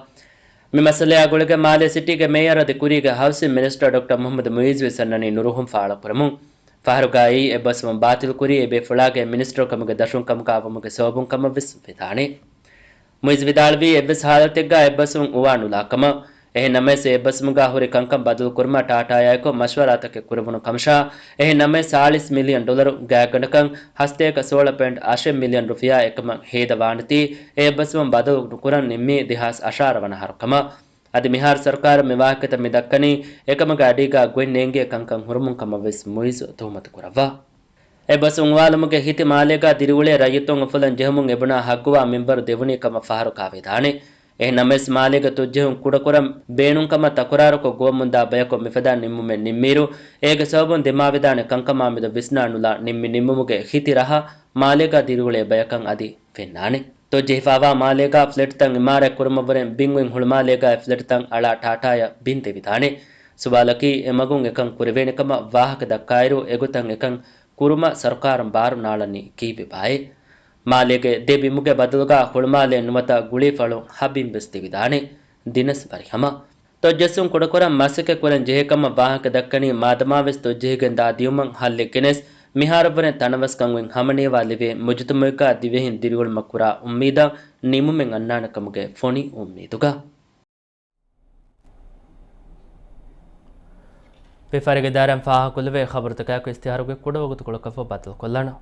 މި މައްސަލައާ ގުޅިގެން މާލޭ ސިޓީގެ މޭޔަރ އަދި ކުރީގެ ހައުސިން މިނިސްޓަރ ޑޮކްޓަރ މުހައްމަދު މުއިއްޒު ވެސް އަންނަނީ ނުރުހުން ފާޅުކުރަމުން. ފަހަރުގައި އެއްބަސްވުން ބާތިލްކުރީ އެބޭފުޅާގެ މިނިސްޓަރުކަމުގެ ދަށުން ކަމުގަ ވުމުގެ ސަބަބުން ކަމަށް ވެސް ވެދާނެ. މުއިއްޒު ވިދާޅުވީ އެއްވެސް ހާލަތެއްގަ އެއްބަސްވުން އުވާ ނުލާ ކަމަށް. އެހެން ނަމަވެސް އެއްބަސްވުމުގަ ހުރި ކަންކަން ބަދަލުކުރުމަށް ޓާޓާއާއެކު މަޝްވަރާތަކެއް ކުރެވުނު ކަމަށާ، އެހެން ނަމަވެސް ސާޅީސް މިލިއަން ޑޮލަރު ގާތްގަނޑަކަށް ހަސަތޭކަ ސޯޅަ ޕޮއިންޓް އަށެއް މިލިއަން ރުފިޔާ އެކަމަށް ހޭދަވާނެތީ، އެ އެއްބަސްވުން ބަދަލު ނުކުރަން ނިންމީ ދެހާސް އަށާރަ ވަނަ އަހަރު ކަމަށް. އަދި މިހާރު ސަރުކާރުން މި ވާހަކަތައް މި ދައްކަނީ، އެކަމުގެ އަޑީގަ ގޮތް ނޭނގޭ ކަންކަން ހުރުމުން ކަމަށް ވެސް މުއިއްޒު ތުހުމަތު ކުރައްވާ. އެއްބަސްވުން އުވާލުމުގެ ހިތި މާލޭގަ ދިރިއުޅޭ ރައްޔިތުން އުފުލަން ޖެހުމުން އެބުނާ ހައްގުވާ މިންވަރު ދެވުނީ ކަމަށް ފަހަރު ކާވެދާނެ. އެހެން ނަމަވެސް، މާލޭގެ ތުއްޖެހުން ކުޑަކުރަން ބޭނުންކަމަށް ތަކުރާރުކޮށް ގޮވަމުންދާ ބަޔަކު މިފަދަ ނިންމުމެއް ނިންމިއިރު، އޭގެ ސަބަބުން ދިމާވެދާނެ ކަންކަމާ މެދު ވިސްނާ ނުލާ ނިންމި ނިންމުމުގެ ހިތި ރަހަ މާލޭގަ ދިރިއުޅޭ ބަޔަކަށް އަދި ފެންނާނެ. ތުއްޖެހިފައިވާ މާލޭގަ ފްލެޓްތައް އިމާރާތް ކުރުމަށްވުރެން ބިންވިން ހުޅުމާލޭގައި ފްލެޓްތައް އަޅާ ޓާޓާއަށް ބިން ދެވިދާނެ. ސުވާލަކީ، އެމަގުން އެކަން ކުރެވޭނެކަމަށް ވާހަކަ ދައްކާއިރު، އެގޮތަށް އެކަން ކުރުމަށް ސަރުކާރުން ބާރު ނާޅަނީ ކީއްވެބާއޭ؟ މާލޭގެ ދެ ބިމުގެ ބަދަލުގަ ހުޅުމާލޭ ނުވަތަ ގުޅީފަޅު ހަ ބިން ވެސް ދެވިދާނެ. ދިނަސް ވަރިހަމަ. ތުއްޖެއްސުން ކުޑަކުރަން މަސައްކަތް ކުރަން ޖެހޭކަމަށް ވާހަކަ ދައްކަނީ، މާދަމާވެސް ތުއްޖެހިގެން ދާ ދިޔުމަށް ހައްލެއް ގެނެސް، މިހާރުވުރެން ތަނަވަސްކަން އޮތް ހަމަނޭވާ ލިބޭ މުޖުތަމައެއްގަ ދިވެހިން ދިރިއުޅުމަށް ކުރާ އުއްމީދަށް ނިމުމެއް އަންނާނެ ކަމުގެ ފޮނި އުއްމީދުގަ. ވިޔަފާރިގެ ދާއިރާއިން ފާހަގަކުރެވޭ ޚަބަރުތަކާއެކު އިޝްތިހާރުގެ ކުޑަވަގުތުކޮޅަކަށްފަހު ބައްދަލުކޮށްލާނަން.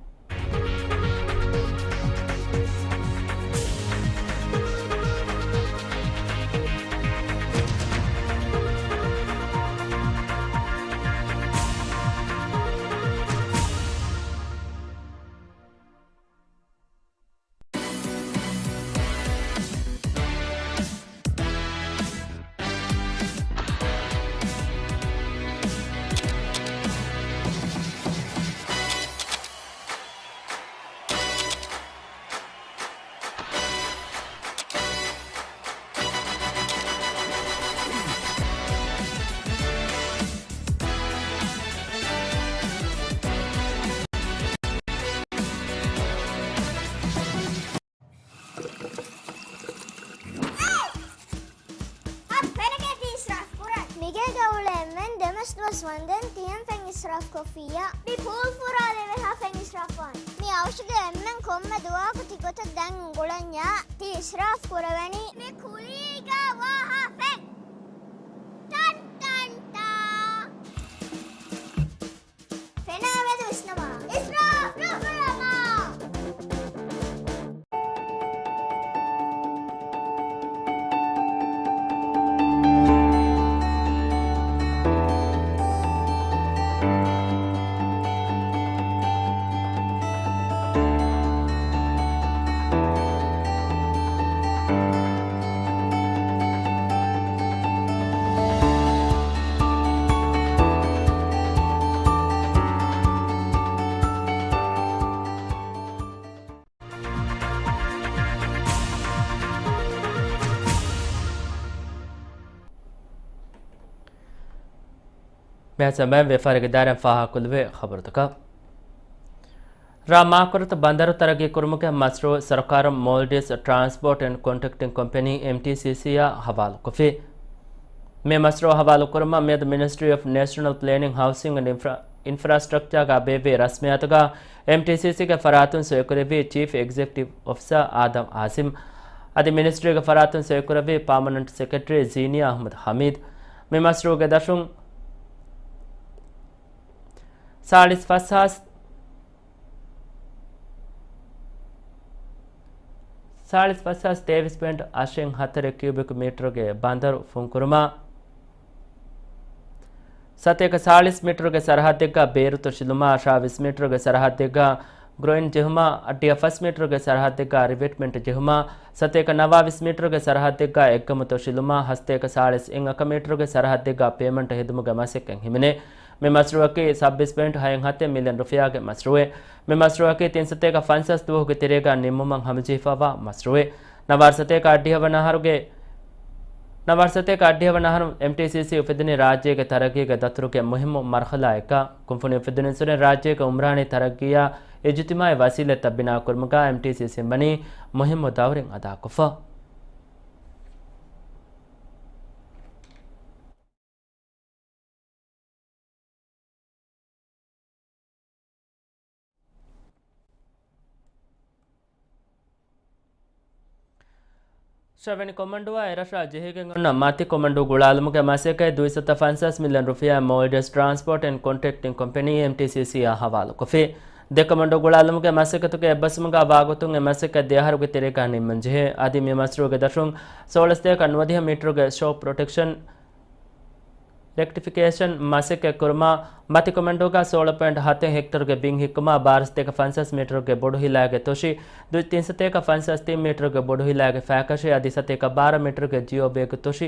އަދި ފެނެގޭ ތި އިސްރާފް ކުރަން. މިގޭގަ އުޅޭ އެންމެން ދެމަސް ދުވަސް ވަންދެން ތިޔަން ފެން އިސްރާފް ކޮށްފިއްޔާ. މި ޕޫލް ފުރާލެވޭ ހާ ފެން އިސްރާފް ވާން. މި އަވަށުގެ އެންމެން ކޮންމެ ދުވަހަކު ތި ގޮތަށް ދަން އުނގުޅަންޏާ ތި އިސްރާފް ކުރެވެނީ. މި ކުލީގަ ވާ ހާ ފެން. ޓަން ޓަން ޓާ. ފެނާ މެދު ވިސްނަވާ. އިސްރާފް ނުކުރަމާ. އެހެންވެ، ވިޔަފާރިގެ ދާއިރާއިން ފާހަގަކުރެވޭ ޚަބަރުތަކަށް. ރ. މާކުރަތު ބަނދަރު ތަރައްގީ ކުރުމުގެ މަޝްރޫއު ސަރުކާރުން މޯލްޑިވްސް ޓްރާންސްޕޯޓް އެންޑް ކޮންޓްރެކްޓިން ކޮމްޕެނީ، އެމްޓީސީސީއާ ހަވާލުކޮށްފި. މި މަޝްރޫއު ހަވާލުކުރުމަށް މިއަދު މިނިސްޓްރީ އޮފް ނޭޝަނަލް ޕްލޭނިން، ހައުސިން އެންޑް އިންފްރާ-، އިންފްރާސްޓްރަކްޗާގާ ބޭއްވި ރަސްމިއްޔާތުގަ އެމްޓީސީސީގެ ފަރާތުން ސޮއިކުރެއްވި ޗީފް އެގްޒެކެޓިވް އޮފިސަރ އާދަމް އާޒިމް، އަދި މިނިސްޓްރީގެ ފަރާތުން ސޮއިކުރެއްވި ޕާމަނަންޓް ސެކްރެޓަރީ ޒީނިޔާ އަޙްމަދު ޙަމީދު. މި މަޝްރޫއުގެ ދަށުން ސާޅީސް ފަސް ހާސް، ސާޅީސް ފަސް ހާސް ތޭވީސް ޕޮއިންޓް އަށެއް ހަތަރެއް ކިއުބިކް މީޓަރުގެ ބަނދަރު ފުންކުރުމާ، ސަތޭކަ ސާޅީސް މީޓަރުގެ ސަރަހައްދެއްގަ ބޭރު ތޮށިލުމާ، އަށާވީސް މީޓަރުގެ ސަރަހައްދެއްގަ ގްރޯއިން ޖެހުމާ، އައްޑިހަ ފަސް މީޓަރުގެ ސަރަހައްދެއްގަ ރިވެޓްމަންޓް ޖެހުމާ، ސަތޭކަ ނަވާވީސް މީޓަރުގެ ސަރަހައްދެއްގަ އެއްގަމު ތޮށިލުމާ، ހަސަތޭކަ ސާޅީސް އެއް އަކަ މީޓަރުގެ ސަރަހައްދެއްގަ ޕޭމަންޓް ހެދުމުގެ މަސައްކަތް ހިމެނޭ. މި މަޝްރޫއަކީ ސައްބީސް ޕޮއިންޓް ހައެއް ހަތެއް މިލިއަން ރުފިޔާގެ މަޝްރޫއެއް. މި މަޝްރޫއަކީ ތިން ސަތޭކަ ފަންސާސް ދުވަހުގެ ތެރޭގަ ނިންމުމަށް ހަމަޖެހިފައިވާ މަޝްރޫއެއް. ނަވާރަ ސަތޭކަ އައްޑިހަވަނަ އަހަރުގެ، ނަވާރަ ސަތޭކަ އައްޑިހަވަނަ އަހަރު އެމްޓީސީސީ އުފެދުނީ ރާއްޖޭގެ ތަރައްގީގެ ދަތުރުގެ މުހިއްމު މަރުހަލާއެއްގަ. ކުންފުނި އުފެދުނުއްސުރެން ރާއްޖޭގެ އުމްރާނީ ތަރައްގީއާ އިޖުތިމާޢީ ވަސީލަތްތައް ބިނާކުރުމުގަ އެމްޓީސީސީން ވަނީ މުހިއްމު ދައުރެއް އަދާކޮށްފަ. ޝަވެނި ކޮމަންޑޫއާ އެރަށާ ޖެހިގެން އޮންނަ މަތި ކޮމަންޑޫ ގުޅާލުމުގެ މަސައްކަތް ދުއިސައްތަ ފަންސާސް މިލިއަން ރުފިޔާ މޯލްޑިވްސް ޓްރާންސްޕޯޓް އެންޑް ކޮންޓްރެކްޓިން ކޮމްޕެނީ، އެމްޓީސީސީއާ ހަވާލުކޮށްފި. ދެ ކޮމަންޑޫ ގުޅާލުމުގެ މަސައްކަތުގެ އެއްބަސްވުމުގަ ވާގޮތުން އެ މަސައްކަތް ދެ އަހަރުގެ ތެރޭގަ ނިންމަން ޖެހޭ. އަދި މި މަޝްރޫއުގެ ދަށުން ސޯޅަ ސަތޭކަ ނުވަދިހަ މީޓަރުގެ ޝޯ ޕްރޮޓެކްޝަން ރެކްޓިފިކޭޝަން މަސައްކަތް ކުރުމާ، މަތި ކޮމަންޑޫގަ ސޯޅަ ޕޮއިންޓް ހަތެއް ހެކްޓަރުގެ ބިން ހިއްކުމާ، ބާރަ ސަތޭކަ ފަންސާސް މީޓަރުގެ ބޮޑު ހިލާގެ ތޮށި، ދު-، ތިން ސަތޭކަ ފަންސާސް ތިން މީޓަރުގެ ބޮޑު ހިލާގެ ފައިކަށި އަދި ސަތޭކަ ބާރަ މީޓަރުގެ ޖިއޯ ބޭގް ތޮށި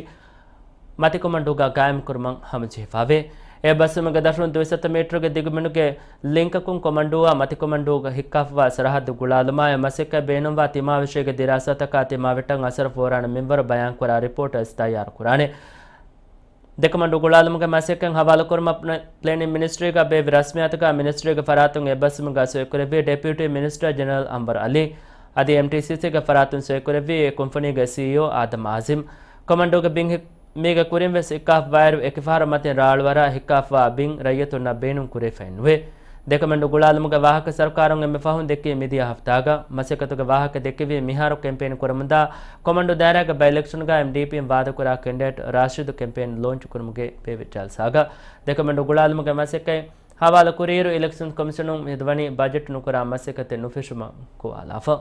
މަތި ކޮމަންޑޫގަ ގާއިމް ކުރުމަށް ހަމަޖެހިފަވޭ. އެ ބަސްވުމުގެ ދަށުން ދުއިސައްތަ މީޓަރުގެ ދިގުމިނުގެ ލިންކަކުން ކޮމަންޑޫއާ މަތި ކޮމަންޑޫގަ ހިއްކާފަވާ ސަރަހައްދު ގުޅާލުމާއި، މަސައްކަތް ބޭނުންވާ ތިމާވެށީގެ ދިރާސާތަކާ ތިމާވެއްޓަށް އަސަރު ފޯރާނެ މިންވަރު ބަޔާންކުރާ ރިޕޯޓް އައިސް ތައްޔާރު ކުރާނެ. ދެ ކޮމަންޑޫ ގުޅާލުމުގެ މަސައްކަތް ހަވާލުކުރުމަށް ޕްލޭ-، ޕްލޭނިން މިނިސްޓްރީގަ ބޭއްވި ރަސްމިއްޔާތުގަ މިނިސްޓްރީގެ ފަރާތުން އެއްބަސްވުމުގަ ސޮއިކުރެއްވީ ޑެޕިއުޓީ މިނިސްޓަރ ޖެނެރަލް އަންވަރު އަލީ. އަދި އެމްޓީސީސީގެ ފަރާތުން ސޮއިކުރެއްވީ އެ ކުންފުނީގެ ސީއީއޯ އާދަމް އާޒިމް. ކޮމަންޑޫގެ ބިން ހި-، މީގެ ކުރިން ވެސް ހިއްކާފަވާއިރު، އެކި ފަހަރު މަތިން ރާޅުވަރާ ހިއްކާފަވާ ބިން ރައްޔިތުންނަށް ބޭނުން ކުރެވިފައެއް ނުވޭ. ދެ ކޮމަންޑޫ ގުޅާލުމުގެ ވާހަކަ ސަރުކާރުން އެންމެ ފަހުން ދެއްކީ މިދިޔަ ހަފްތާގަ. މަސައްކަތުގެ ވާހަކަ ދެއްކެވީ މިހާރު ކެމްޕޭން ކުރަމުންދާ ކޮމަންޑޫ ދާއިރާގެ ބައި އިލެކްޝަންގަ އެމްޑީޕީން ވާދަކުރާ ކެންޑިޑޭޓް ރާޝިދު ކެމްޕޭން ލޯންޗް ކުރުމުގެ ބޭއްވި ޖަލްސާގަ. ދެ ކޮމަންޑޫ ގުޅާލުމުގެ މަސައްކަތް ހަވާލު ކުރިއިރު، އިލެކްޝަން ކޮމިޝަނުން މިއަދު ވަނީ ބަޖެޓް ނުކުރާ މަސައްކަތެއް ނުފެށުމަށް ގޮވާލާފަ.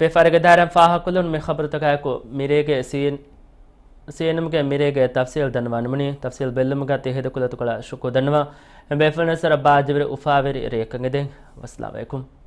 ވިޔަފާރިގެ ދާއިރާއިން ފާހަގަކޮށްލުން މި ޚަބަރުތަކާއެކު މިރޭގެ ސީއެން، ސީއެންއެމްގެ މިރޭގެ ތަފްސީލް ދަންނަވާނަމުނީ، ތަފްސީލް ބެއްލުމުގަ ތި ހެދުކުލަތުކޮޅަށް ޝުކުރު ދަންނަވަން. އެ ބޭފުޅުންނަށް ސަރަ ބާއްޖަވެރި އުފާވެރި ރެއަކަށް އެދެން. ވައްސަލާމް އަލައިކުމް.